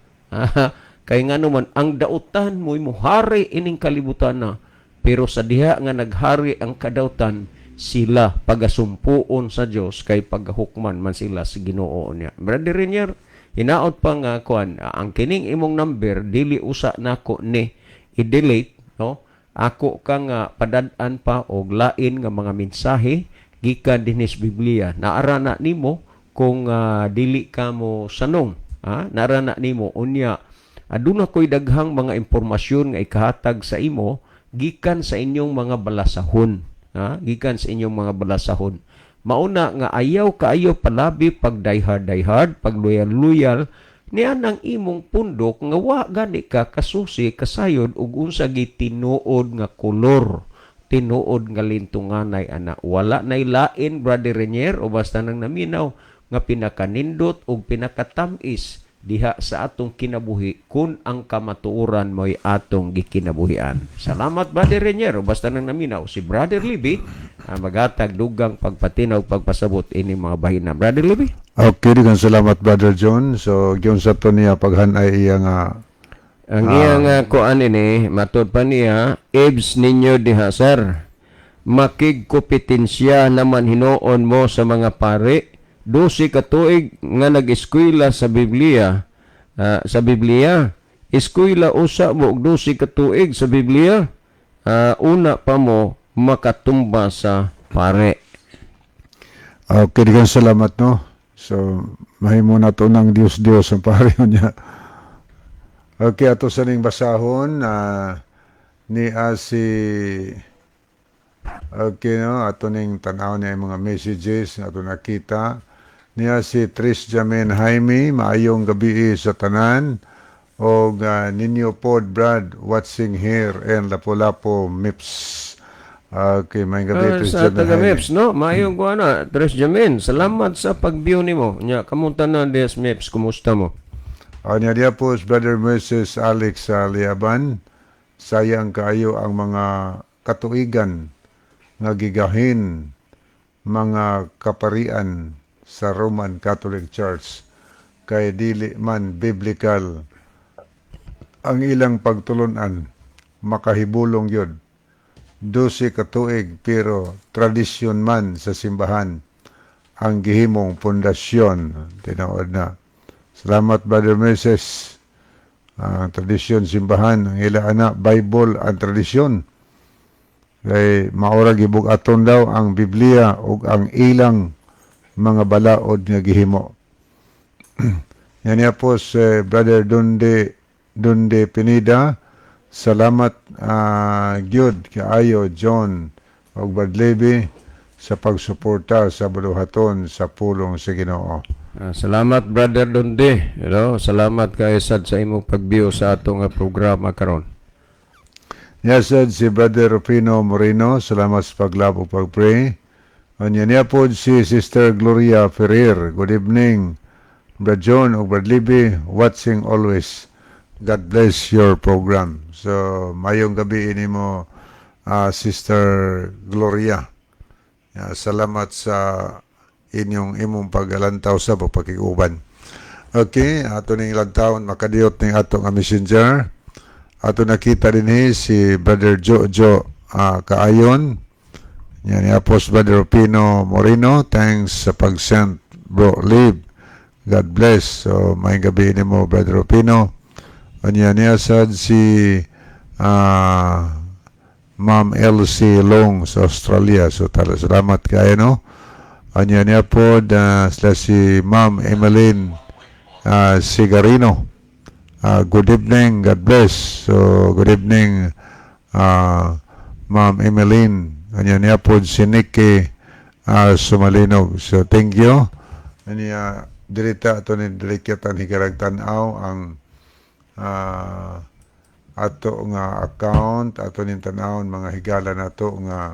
Kay ngano man ang dautan mo'y muhari ining kalibutan na. Pero sa diha nga naghari ang kadautan, sila pagasumpuon sa Dios kay pagahukman man sila sa Ginoo niya. Brother Renier, hinaot pa nga kuan, ang kining imong number dili usa nako ni i-delete, no? Ako ka nga padad-an pa og lain nga mga mensahe gikan dinhi sa Biblia. Naara na nimo kung dili ka mo sanong, ha? Naara na nimo. Unya aduna koy daghang mga impormasyon nga ikahatag sa imo gikan sa inyong mga balasahon, ha? Gikan sa inyong mga balasahon. Mauna nga ayaw kaayo palabi pag die hard, die hard, pag loyal, loyal niya ang imong pundok nga wa gani ka kasusi, kasayod ug unsa gitinuod nga kolor, tinuod nga lintunganay ana. Wala nay lain, Brother Renier, o basta nang naminaw, nga pinakanindot ug pinakatamis diha sa atong kinabuhi kun ang kamatuoran mo'y atong gikinabuhian. Salamat, Brother Renier, o basta nang naminaw. Si Brother Libby ang magatag dugang pagpatinaw, pagpasabot ini mga bahina. Brother Libby? Okay, daghang salamat, Brother John. So, giunsa to niya paghanay iya nga Ang iyang kuan ini, matod pa niya, ibs ninyo diha, sir. Makigkompetensya naman hinuon mo sa mga pare. 12 ka tuig nga nag-eskwela sa Biblia. Sa Biblia. Eskwela usa mo og 12 ka tuig sa Biblia. Una pa mo makatumba sa pare. Okay, daghang salamat, no. So, mahimo na to ng Dios Dios ang pareho niya. Okay, ato sa ning basahon ni si. Okay, no, ato ning tanaw niya yung mga messages na ato nakita. Niya si Tris Jamin Jaime, maayong gabi sa tanan. Og ninyo pod, Brad, watching here in Lapu-Lapu, Mips. Okay, maayong gabi, Tris Sa Jamin taga Jaime. Mips, no? Maayong kuha na. Tres Jamin, salamat sa pag-view nimo. Nya, kamusta na des Mips? Kumusta mo? Niya diya po si Brother Mrs. Alex sa Liaban. Sayang kaayo ang mga katuigan nga gigahin mga kaparian sa Roman Catholic Church kay dili man biblical ang ilang pagtulunan, makahibulong yun 12 ka tuig, pero tradisyon man sa simbahan ang gihimong pundasyon. Tinuod na. Salamat, Brother Mrs. Ang tradisyon simbahan ang ila ana, Bible ang tradisyon, kay maura gibug-aton daw ang Biblia ug ang ilang mga balaod nga gihimo. Yan niya po si Brother Dunde Dunde Pinida. Salamat gyud kaayo, John ug Brad Levy, sa pagsuporta sa buluhaton sa pulong sa Ginoo. Salamat, Brother Donde. You Salamat kay sad sa imong pag-view sa atong programa karon. Yes, sad si Brother Rufino Moreno, salamat sa pag-love ug pag-pray. Unya niya po si Sister Gloria Ferrer. Good evening, Brad John ug Brad Libby, watching always. God bless your program. So, mayong gabi ini mo, Sister Gloria. Yeah, salamat sa inyong imong pagalantaw sa pagpakiguban. Okay, ato ning lantawon makadiyot ning ato nga messenger. Ato nakita din si Brother Jojo Kaayon. Yan niya po si Brother Pino Moreno. Thanks sa pag-send, bro Liv. God bless. So, may gabi ni mo, Brother Pino. Unya niya sad si Ma'am Elsie Long sa Australia. So, tala, salamat kayo, no? Unya niya po sila si Ma'am Emeline Sigarino. Good evening, God bless. So, good evening, Ma'am Emeline. Unya niya po si Nikki Sumalinog. So, thank you. Unya, dirita ato ni dilikyatan higarag tan-aw ang ato nga account, ato ning tan-awon mga higala nato nga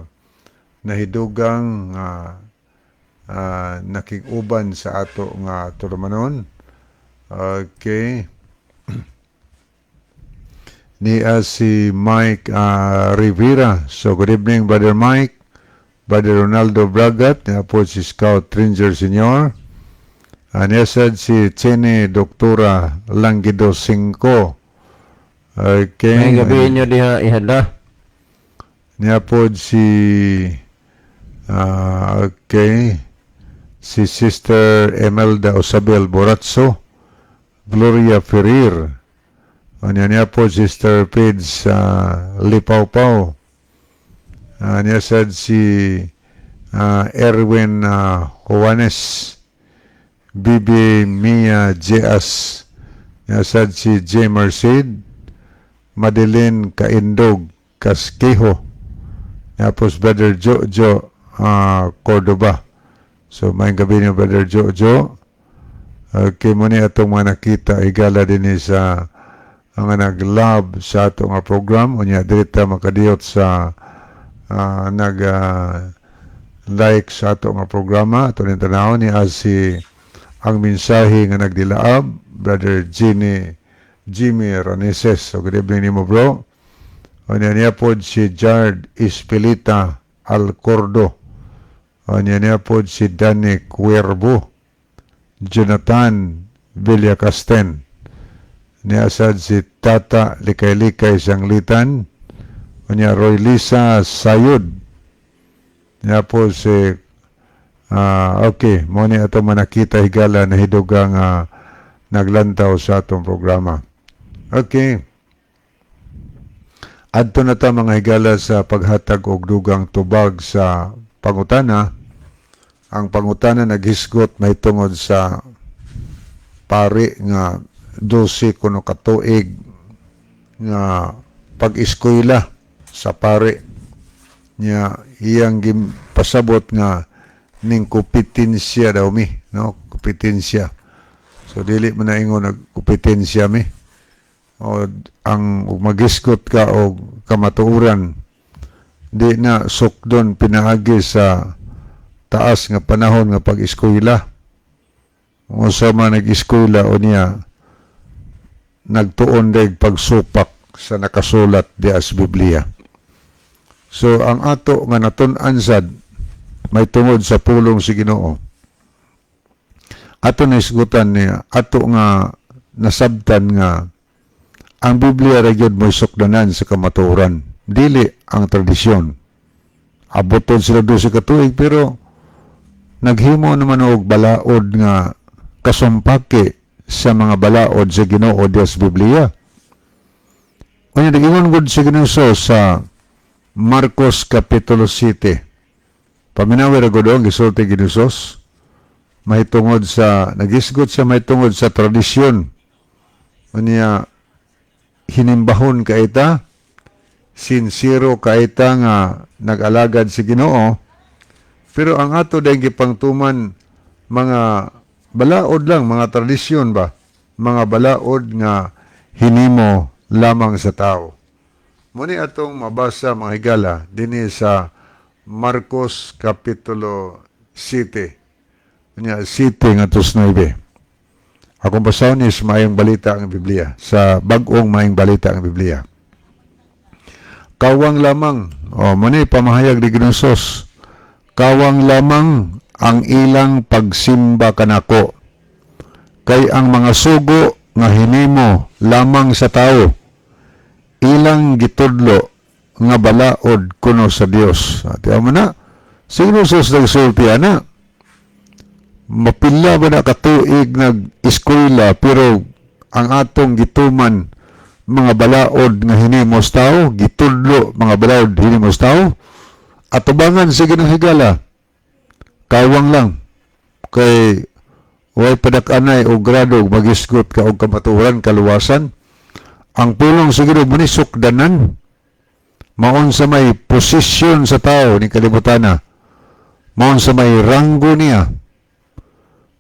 nahidugang nga nakig-uban sa ato nga tulumanon. Okay. Niya si Mike Rivera. So good evening, Brother Mike, Brother Ronaldo Bragat, niya po si Scout Tringer Senior. Niya sad si Chene Doktora Langido 5. Okay. May gabi inyo diha ihada. Niya po si okay, si Sister Emelda Osabel Boratso, Gloria Ferrer. Unya niya po Sister Pids Lipawpaw. Niya sad si Erwin Juanes, Bibi Mia J.S. Niya sad si J. Merced, Madeline Kaindog Casquejo. Tapos Brother Jojo Cordoba. So may gabi niyo, Brother Jojo. Okay, muna atong mga nakita higala din ni sa ang nag-love sa atong nga program, unya dirita makadiyot sa nag like sa ato nga programa. Ato ning tanawon ni as si ang mensahe nga nagdilaab, Brother Jimmy Jimmy Raneses. So good evening nimo, bro. Unya niya pod si Jard Ispilita Alcordo. Unya niya pod si Danny Cuervo, Jonathan Villacasten. Niya sad si Tata Likay-Likay Sanglitan. Unya Roy Lisa Sayud. Niya po si okay, mo ni ato manakita higala na hidugang naglantaw sa atong programa. Okay. Adto na ta, mga higala, sa paghatag og dugang tubag sa pangutana. Ang pangutana naghisgot may tungod sa pari nga 12 kuno katuig nga pag-eskwela sa pari niya, iyang pasabot nga ning kompetensya daw mi, no? Kompetensya. So dili man na ingon nagkompetensya mi. O ang ug magisgot ka og kamatuoran, di na sukdon pinaagi sa taas nga panahon nga pag-eskwela. Kung sa man nag-eskwela o niya, nagtuon deg pagsupak sa nakasulat di as Biblia. So ang ato nga natun-an sad may tungod sa pulong si Ginoo. Ato na isgutan niya, ato nga nasabtan nga ang Biblia ra gyud mo'y sukdanan sa kamatuoran, dili ang tradisyon. Aboton sila do sa katuig, pero naghimo naman og balaod nga kasumpaki sa mga balaod sa Ginoo Dios Biblia. Unya nag-ingon gud si Ginoo sa Marcos Kapitulo 7. Paminawi ra gud ang gisulti Ginoo mahitungod sa nagisgot siya mahitungod sa tradisyon. Unya hinimbahon ka ita, sinsero ka ita nga nag-alagad si Ginoo, pero ang ato dahil gipangtuman mga balaod lang, mga tradisyon ba, mga balaod nga hinimo lamang sa tao. Muni atong mabasa, mga higala, dinhi sa Marcos Kapitulo 7. Unya 7 ngadto sa 9. Akong basahon is Maayong Balita ang Biblia. Sa Bag-ong Maayong Balita ang Biblia. Kawang lamang, o muni pamahayag ni Ginoong. Kawang lamang ang ilang pagsimba kanako. Kay ang mga sugo nga hinimo lamang sa tao, ilang gitudlo nga balaod kuno sa Dios. Tiyan mo na, si Ginoong nagsulti ana. Mapila ba na katuig nag-eskwela, pero ang atong gituman mga balaod nga hinimo sa tao, gitudlo mga balaod hinimo sa tao, atubangan sa Ginoo, higala. Kawang lang. Kay way padak-anay o grado ug magisgot ka og kamatuoran, kaluwasan. Ang pulong sa Ginoo muni sukdanan. Maon sa may posisyon sa tao ni kalibutana. Maon sa may ranggo niya.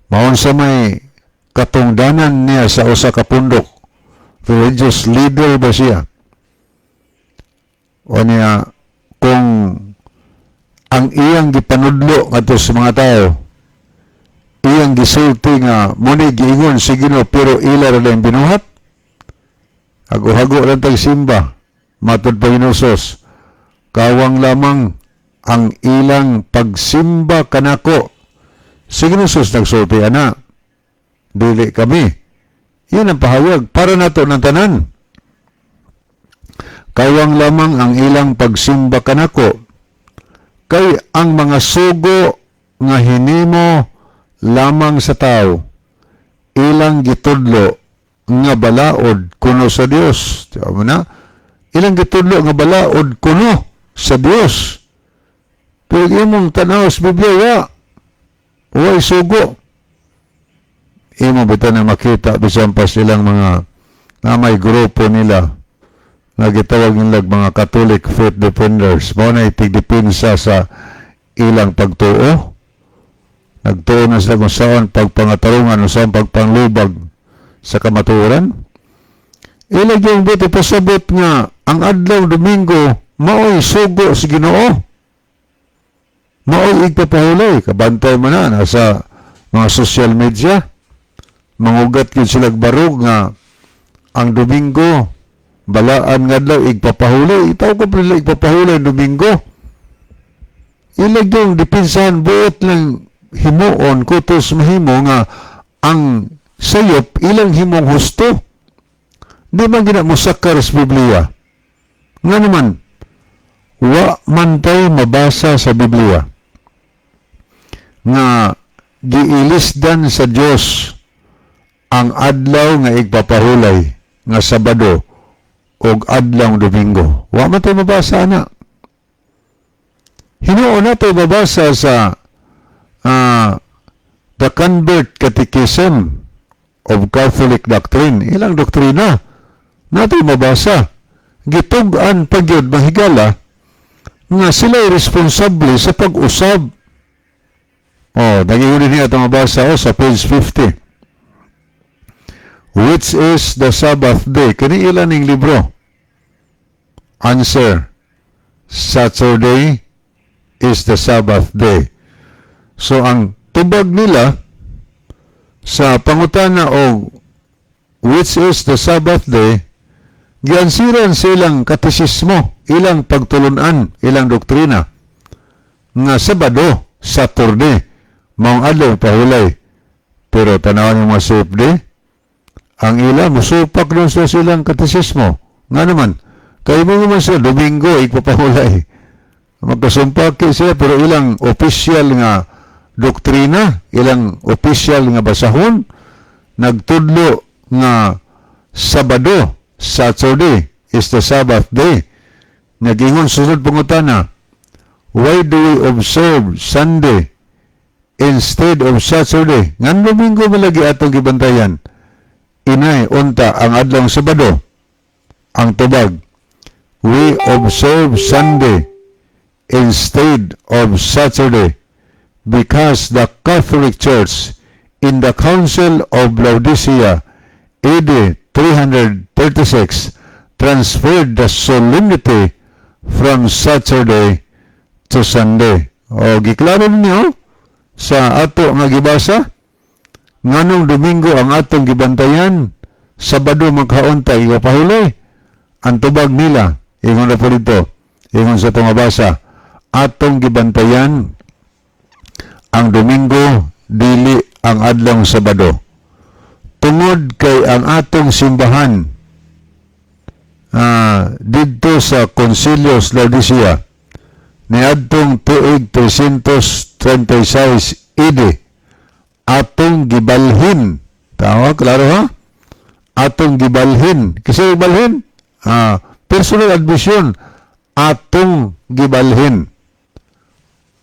Maon sa may katungdanan niya sa usa ka pundok. Religious leader ba siya? O niya, kung ang iyang gipanudlo ngadto sa mga tao, iyang gisulti nga muni giingon si Ginoo, pero ila ra lang binuhat, hago-hago lang tag simba. Matod pa Ginoong, kawang lamang ang ilang pagsimba kanako. Si Ginoong nagsulti ana, dili kami. Yan ang pahayag para nato ng tanan. Kawang lamang ang ilang pagsimba kanako, kay ang mga sugo nga hinimo lamang sa tao, ilang gitudlo nga balaod kuno sa Dios. Tiyan mo na, ilang gitudlo nga balaod kuno sa Dios, pero imong tanaw sa Biblia, wa way sugo. Imo bitaw na makita bisan pa silang mga na may grupo nila nga gitawag nila mga Catholic Faith Defenders, mao na itigdepensa sa ilang pagtuo. Nagtuo na sila kung saan pagpangatarungan o saan pagpanglubag sa kamatuoran. Ilag yung buti pasabot nga ang adlaw Domingo maoy sugo sa Ginoo, maoy igpapahulay. Kabantay mo na nasa mga social media, mangugat gyud sila barog nga ang Domingo balaan nga adlaw, igpapahulay. Itaw ko pa nila igpapahulay Domingo. Ilag yung depensahan, buot lang himuon kutos mahimo nga ang sayop ilang himong husto. Di man gina mosakar sa Biblia. Nga naman, wa man tay mabasa sa Biblia nga giilisdan sa Dios ang adlaw nga igpapahulay nga Sabado og adlaw Domingo. Wa man tay mabasa ana. Hinuon nato mabasa sa The Convert Catechism of Catholic Doctrine. Ilang doktrina nato mabasa. Gitug-an pa gyud, mahigala, nga sila responsable sa pag-usab. Oh, nag-ingon niya itong mabasa, oh, sa page 50. Which is the Sabbath day? Kani ila ning libro. Answer: Saturday is the Sabbath day. So ang tubag nila sa pangutana og which is the Sabbath day, giansiran silang katisismo, ilang pagtulunan, ilang doktrina nga Sabado, Saturday, maong adlaw pahulay. Pero tanawan yung mga safe day, ang ila, musupak doon sa silang katisismo. Nga naman, kay mo naman sila, Domingo, igpapahulay. Magkasumpak sila, pero ilang official nga doktrina, ilang official nga basahon, nagtudlo nga Sabado, Saturday, is the Sabbath day. Nagingon sunod pangutana, why do we observe Sunday instead of Saturday? Ngan Domingo malagi atong gibantayan. Inay, unta, ang adlong Sabado, ang tubag, we observe Sunday instead of Saturday because the Catholic Church in the Council of Laodicea AD 336 transferred the solemnity from Saturday to Sunday. O, giklaro ninyo sa ato nga gibasa, nganong Domingo ang atong gibantayan, Sabado magkaunta igapahulay. Ang tubag nila, ingon na po dito, ingon sa itong mabasa, atong gibantayan ang Domingo, dili ang adlong Sabado. Tungod kay ang atong simbahan didto sa Konsilyo sa Laodicea niadtong tuig 336 AD atong gibalhin. Tama, klaro ha? Atong gibalhin. Kasi gibalhin, personal admission, atong gibalhin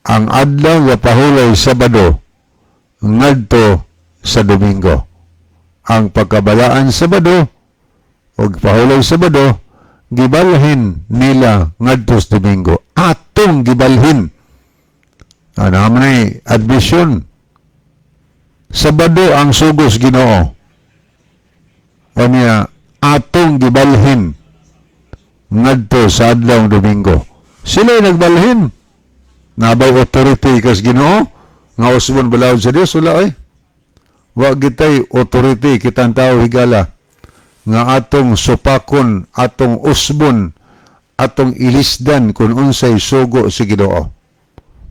ang adlaw nga pahulay Sabado ngadto sa Domingo. Ang pagkabalaan Sabado o pahulay Sabado gibalhin nila ngadto sa Domingo. Atong gibalhin. Ano man ay admission. Sabado ang sugos Ginoo. O niya, atong gibalhin ngadto sa adlaw Domingo. Sila nagbalhin. Nabay authority kas Ginoo nga usbon balaod sa Dios, wala ay. Wa gitay authority kitang tao, higala, nga atong supakon, atong usbon, atong ilisdan kung unsay sugo si Ginoo.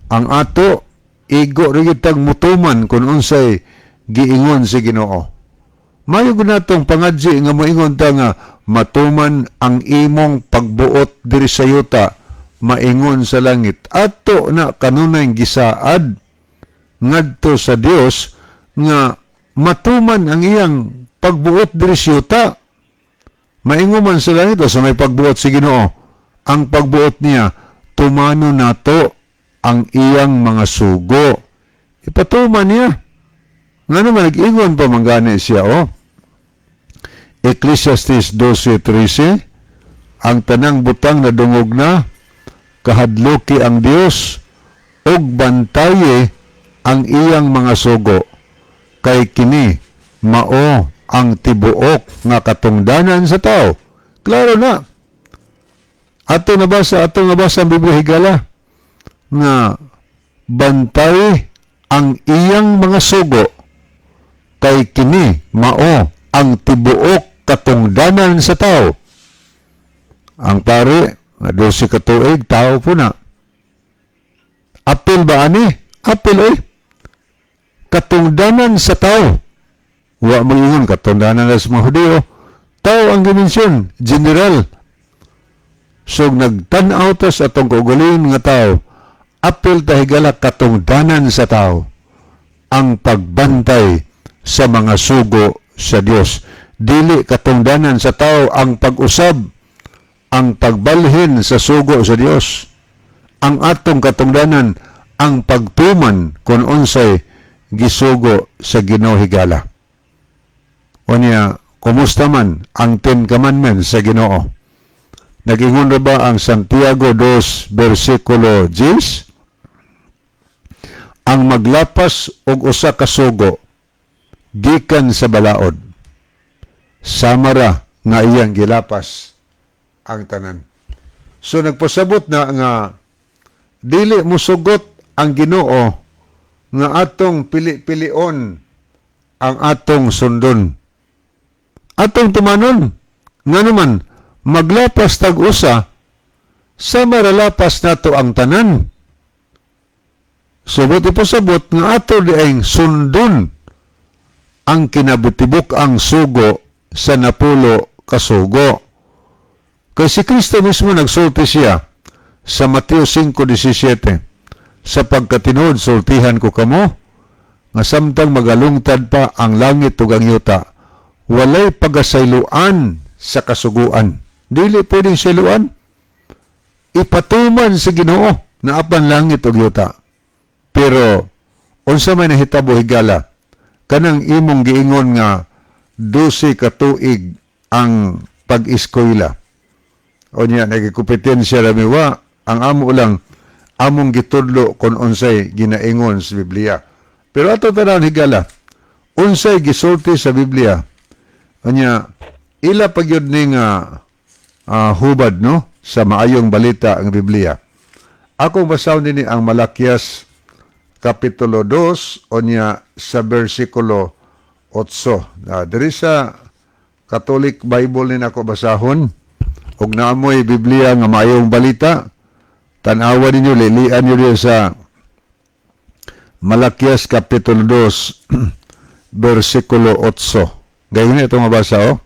Ang ato igo rin kitang mutuman kung unsay giingon si Ginoo. Mayo gud natong pangadji nga moingon ta nga matuman ang imong pagbuot diri sa yuta maingon sa langit. Ato na kanunay gisaad ngadto sa Dios nga matuman ang iyang pagbuot diri sa yuta. Maingon man sa langit o sa may pagbuot si Ginoo. Ang pagbuot niya, tumano nato ang iyang mga sugo. Ipatuman niya. Nga naman, nag-ingon pa manggani siya, oh. Ecclesiastes 12:13, ang tanang butang na dungog na, kahadluki ang Dios ug bantaye ang iyang mga sugo, kay kini mao ang tibuok nga katungdanan sa tao. Klaro na. Ato nabasa ang Biblia, higala, nga bantay ang iyang mga sugo kay kini mao ang tibuok katungdanan sa tao. Ang pare, nga 12 ka tuig, tao po na. Apil ba ani? Apil oy. Katungdanan sa tao. Wa moingon katungdanan na sa mga Hudiyo. Tao ang gimensyon, general. So nagtan-aw ta sa atong kaugalingon nga tao, apil ta, higala, katungdanan sa tao ang pagbantay sa mga sugo sa Dios. Dili katungdanan sa tao ang pag-usab, ang pagbalhin sa sugo sa Dios. Ang atong katungdanan ang pagtuman kung unsay gisugo sa Ginoo, higala. O niya, kumusta man ang Ten Commandments sa Ginoo? Nag-ingon na ba ang Santiago 2 versikulo 10? Ang maglapas og usa ka sugo gikan sa balaod, sama ra nga iyang gilapas ang tanan. So nagpasabot na nga dili musugot ang Ginoo nga atong pili-pilion ang atong sundon. Atong tumanon. Nga naman, maglapas tag usa, sama ra lapas nato ang tanan. Subot ipasabot nga ato diayng sundon ang kinabutibok ang sugo sa 10 ka sugo. Kay si Kristo mismo, nagsulti siya sa Mateo 5:17, "Sapagkat tinuod sultihan ko kamo nga samtang magalungtad pa ang langit ug ang yuta, walay pagasayloan sa kasuguan." Dili pwedeng sayloan. Ipatuman sa Ginoo na apan langit ug yuta. Pero unsa may nahitabo, higala, kanang imong giingon nga 12 ka tuig ang pag-eskwela? O niya, nagkompetensya ra mi wa. Ang amo lang, among gitudlo kung unsay ginaingon sa Biblia. Pero ato tanan, higala, unsay gisulti sa Biblia? Unya, ila pa gyud ni nga hubad, no, sa maayong balita ang Biblia. Akong basahon dinhi ang Malakias Kapitulo 2, unya sa versikulo 8. Diri sa Catholic Bible ni nako basahon ug naamoy Biblia nga maayong balita. Tan-awa ninyo, lilian niyo diri sa Malakias Kapitulo 2 versikulo 8. Gayon na ito mabasa, oh.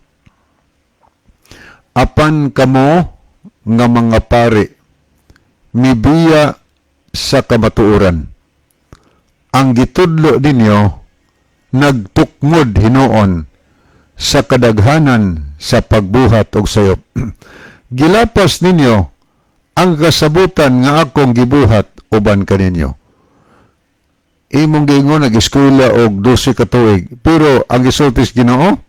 "Apan kamo nga mga pari, mibiya sa kamatuoran. Ang gitudlo ninyo nagtukmod hinuon sa kadaghanan sa pagbuhat og sayop. Gilapas ninyo ang kasabutan nga akong gibuhat uban kaninyo." Imong giingon nag-eskwela og 12 ka tuig, pero ang gisulti sa Ginoo,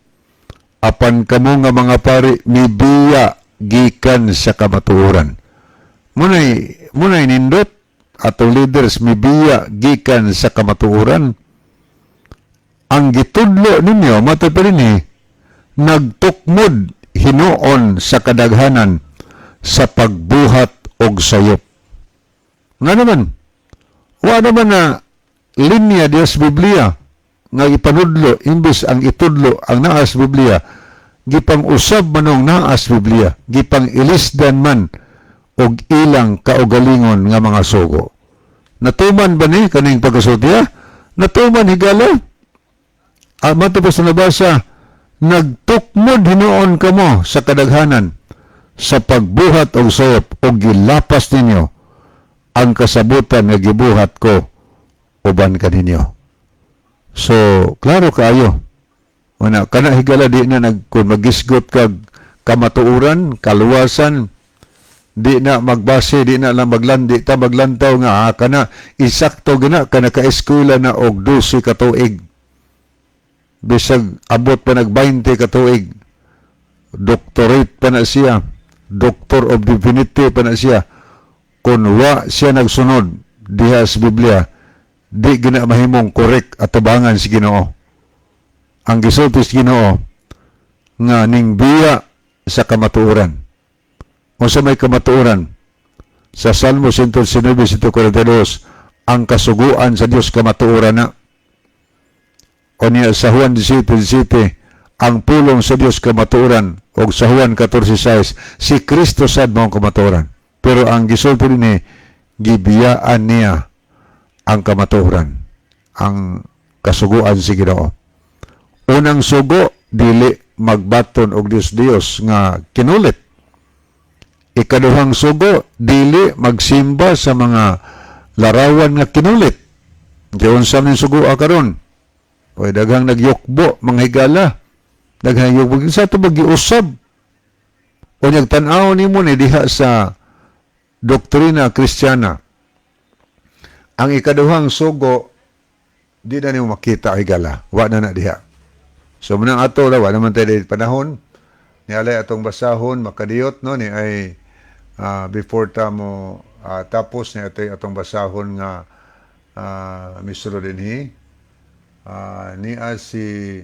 "Apan kamo nga mga pari, mibiya gikan sa kamatuoran." Munay nindot atong leaders, mibiya gikan sa kamatuoran. Ang gitudlo ninyo, matod pa rin eh, nagtukmod hinuon sa kadaghanan sa pagbuhat og sayop. Nga naman, wa naman na linya diya sa Biblia nga ipanudlo imbes ang itudlo ang naa sa Biblia, gipang-usab manong naa sa Biblia, gipang ilisdan man og ilang kaugalingon nga mga sugo. Natuman ba ni kaning pagkasulti? Natuman, higala. Mato pa sa nabasa, nagtukmod hinuon kamo sa kadaghanan sa pagbuhat og sayop og gilapas ninyo ang kasabutan nga gibuhat ko uban kaninyo. So, klaro kaayo. Wala, kana, higala, di na nag, kung magisgot kag kamatuoran, kaluwasan, di na magbase, di na lang maglandi ta maglantaw nga kana isakto gina kana ka-eskwela na og 12 ka tuig. Bisag abot pa nag 20 ka tuig. Doctorate pa na siya. Doctor of Divinity pa na siya. Kung wa siya nagsunod diha sa Biblia, di gina mahimong correct atubangan si Ginoo. Ang gisulti sa Ginoo nga ning biya sa kamatuoran. Unsa may kamatuoran? Sa Salmo 119, 142, ang kasuguan sa Dios kamatuoran na. O niya sa Juan 17:17, ang pulong sa Dios kamatuoran, o sa Juan 14:6, si Kristo sad mao ang kamatuoran. Pero ang gisulti ni, gibiyaan niya ang kamatuoran, ang kasuguan si Ginoo. Unang sugo, dili magbaton og Dios Dios nga kinulit. Ikaduhang sugo, dili magsimba sa mga larawan nga kinulit. Diyon sa min sugo karon. Oy, daghang nagyukbo mga higala. Daghang yukbo sa ato giusab. O tan-aw nimo ni diha sa doktrina Kristiyana. Ang ikaduhang sugo di na nimo makita, higala. Wa na na diha. So munang ato ra, wa naman tayo panahon ni alay atong basahon makadiyot, no, ni ay before ta mo tapos ni atoy atong basahon nga Misulod dinhi. Niya si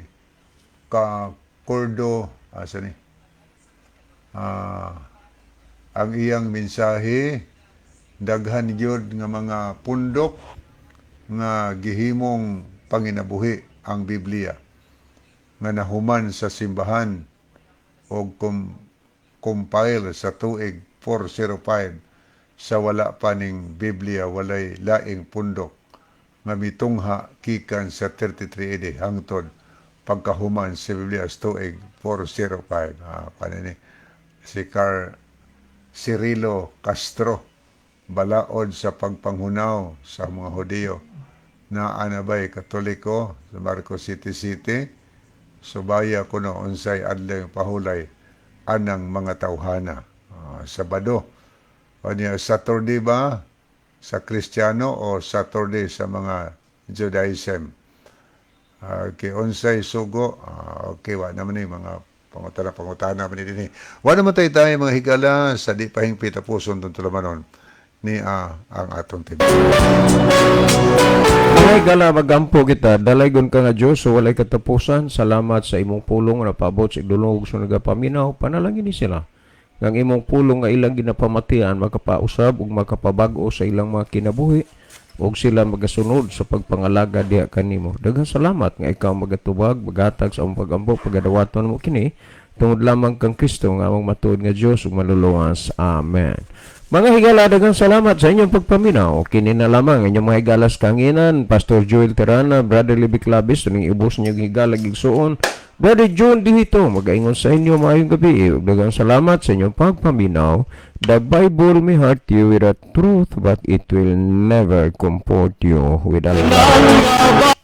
Ka Cordo, asa ni? Ang iyang mensahe, daghan gyud nga mga pundok nga gihimong panginabuhi ang Biblia nga nahuman sa simbahan og compile sa tuig 405. Sa wala pa ning Biblia, walay laing pundok nga mitungha gikan sa 33 AD hangtod pagkahuman sa Biblia sa tuig 405. Paano ni si Car Cirilo Castro, balaod sa pagpanghunaw sa mga Hudiyo na anabay Katoliko sa Marcos City City. Subaya kuno unsay adlaw pahulay anang mga tawhana. Sabado kanya, Saturday ba sa Kristiyano o Saturday sa mga Judaism? Okay, unsay sugo? Okay, wa naman ni mga pangutana, pangutana man ni dinhi. Wa naman tayo tayo mga higala sa di pa hingpit tapuson tong tulamanon ni ang atong tibi. Mga higala, magampo kita. Dalaygon ka nga Diyos, so walay katapusan. Salamat sa imong pulong nga napaabot sa igdulong sa nagapaminaw. Panalangin ni sila nga ang imong pulong nga ilang ginapamatian makapausab ug makapabag-o sa ilang mga kinabuhi ug sila magasunod sa pagpangalaga diha kanimo. Daghang salamat nga ikaw magatubag, magatag sa among pagampo, pagadawaton mo kini tungod lamang kang Kristo nga among matuod nga Dios ug manluluwas. Amen. Mga higala, daghang salamat sa inyong pagpaminaw. Kini na lamang inyong mga higalas kanginan, Pastor Joel Terana, Brother Libby Clavis, tuning ubos niyo higala gigsuon. Brother John Dihito, magaingon sa inyo maayong gabi. Ug daghang salamat sa inyong pagpaminaw. The Bible may hurt you with the truth, but it will never comfort you with a lie.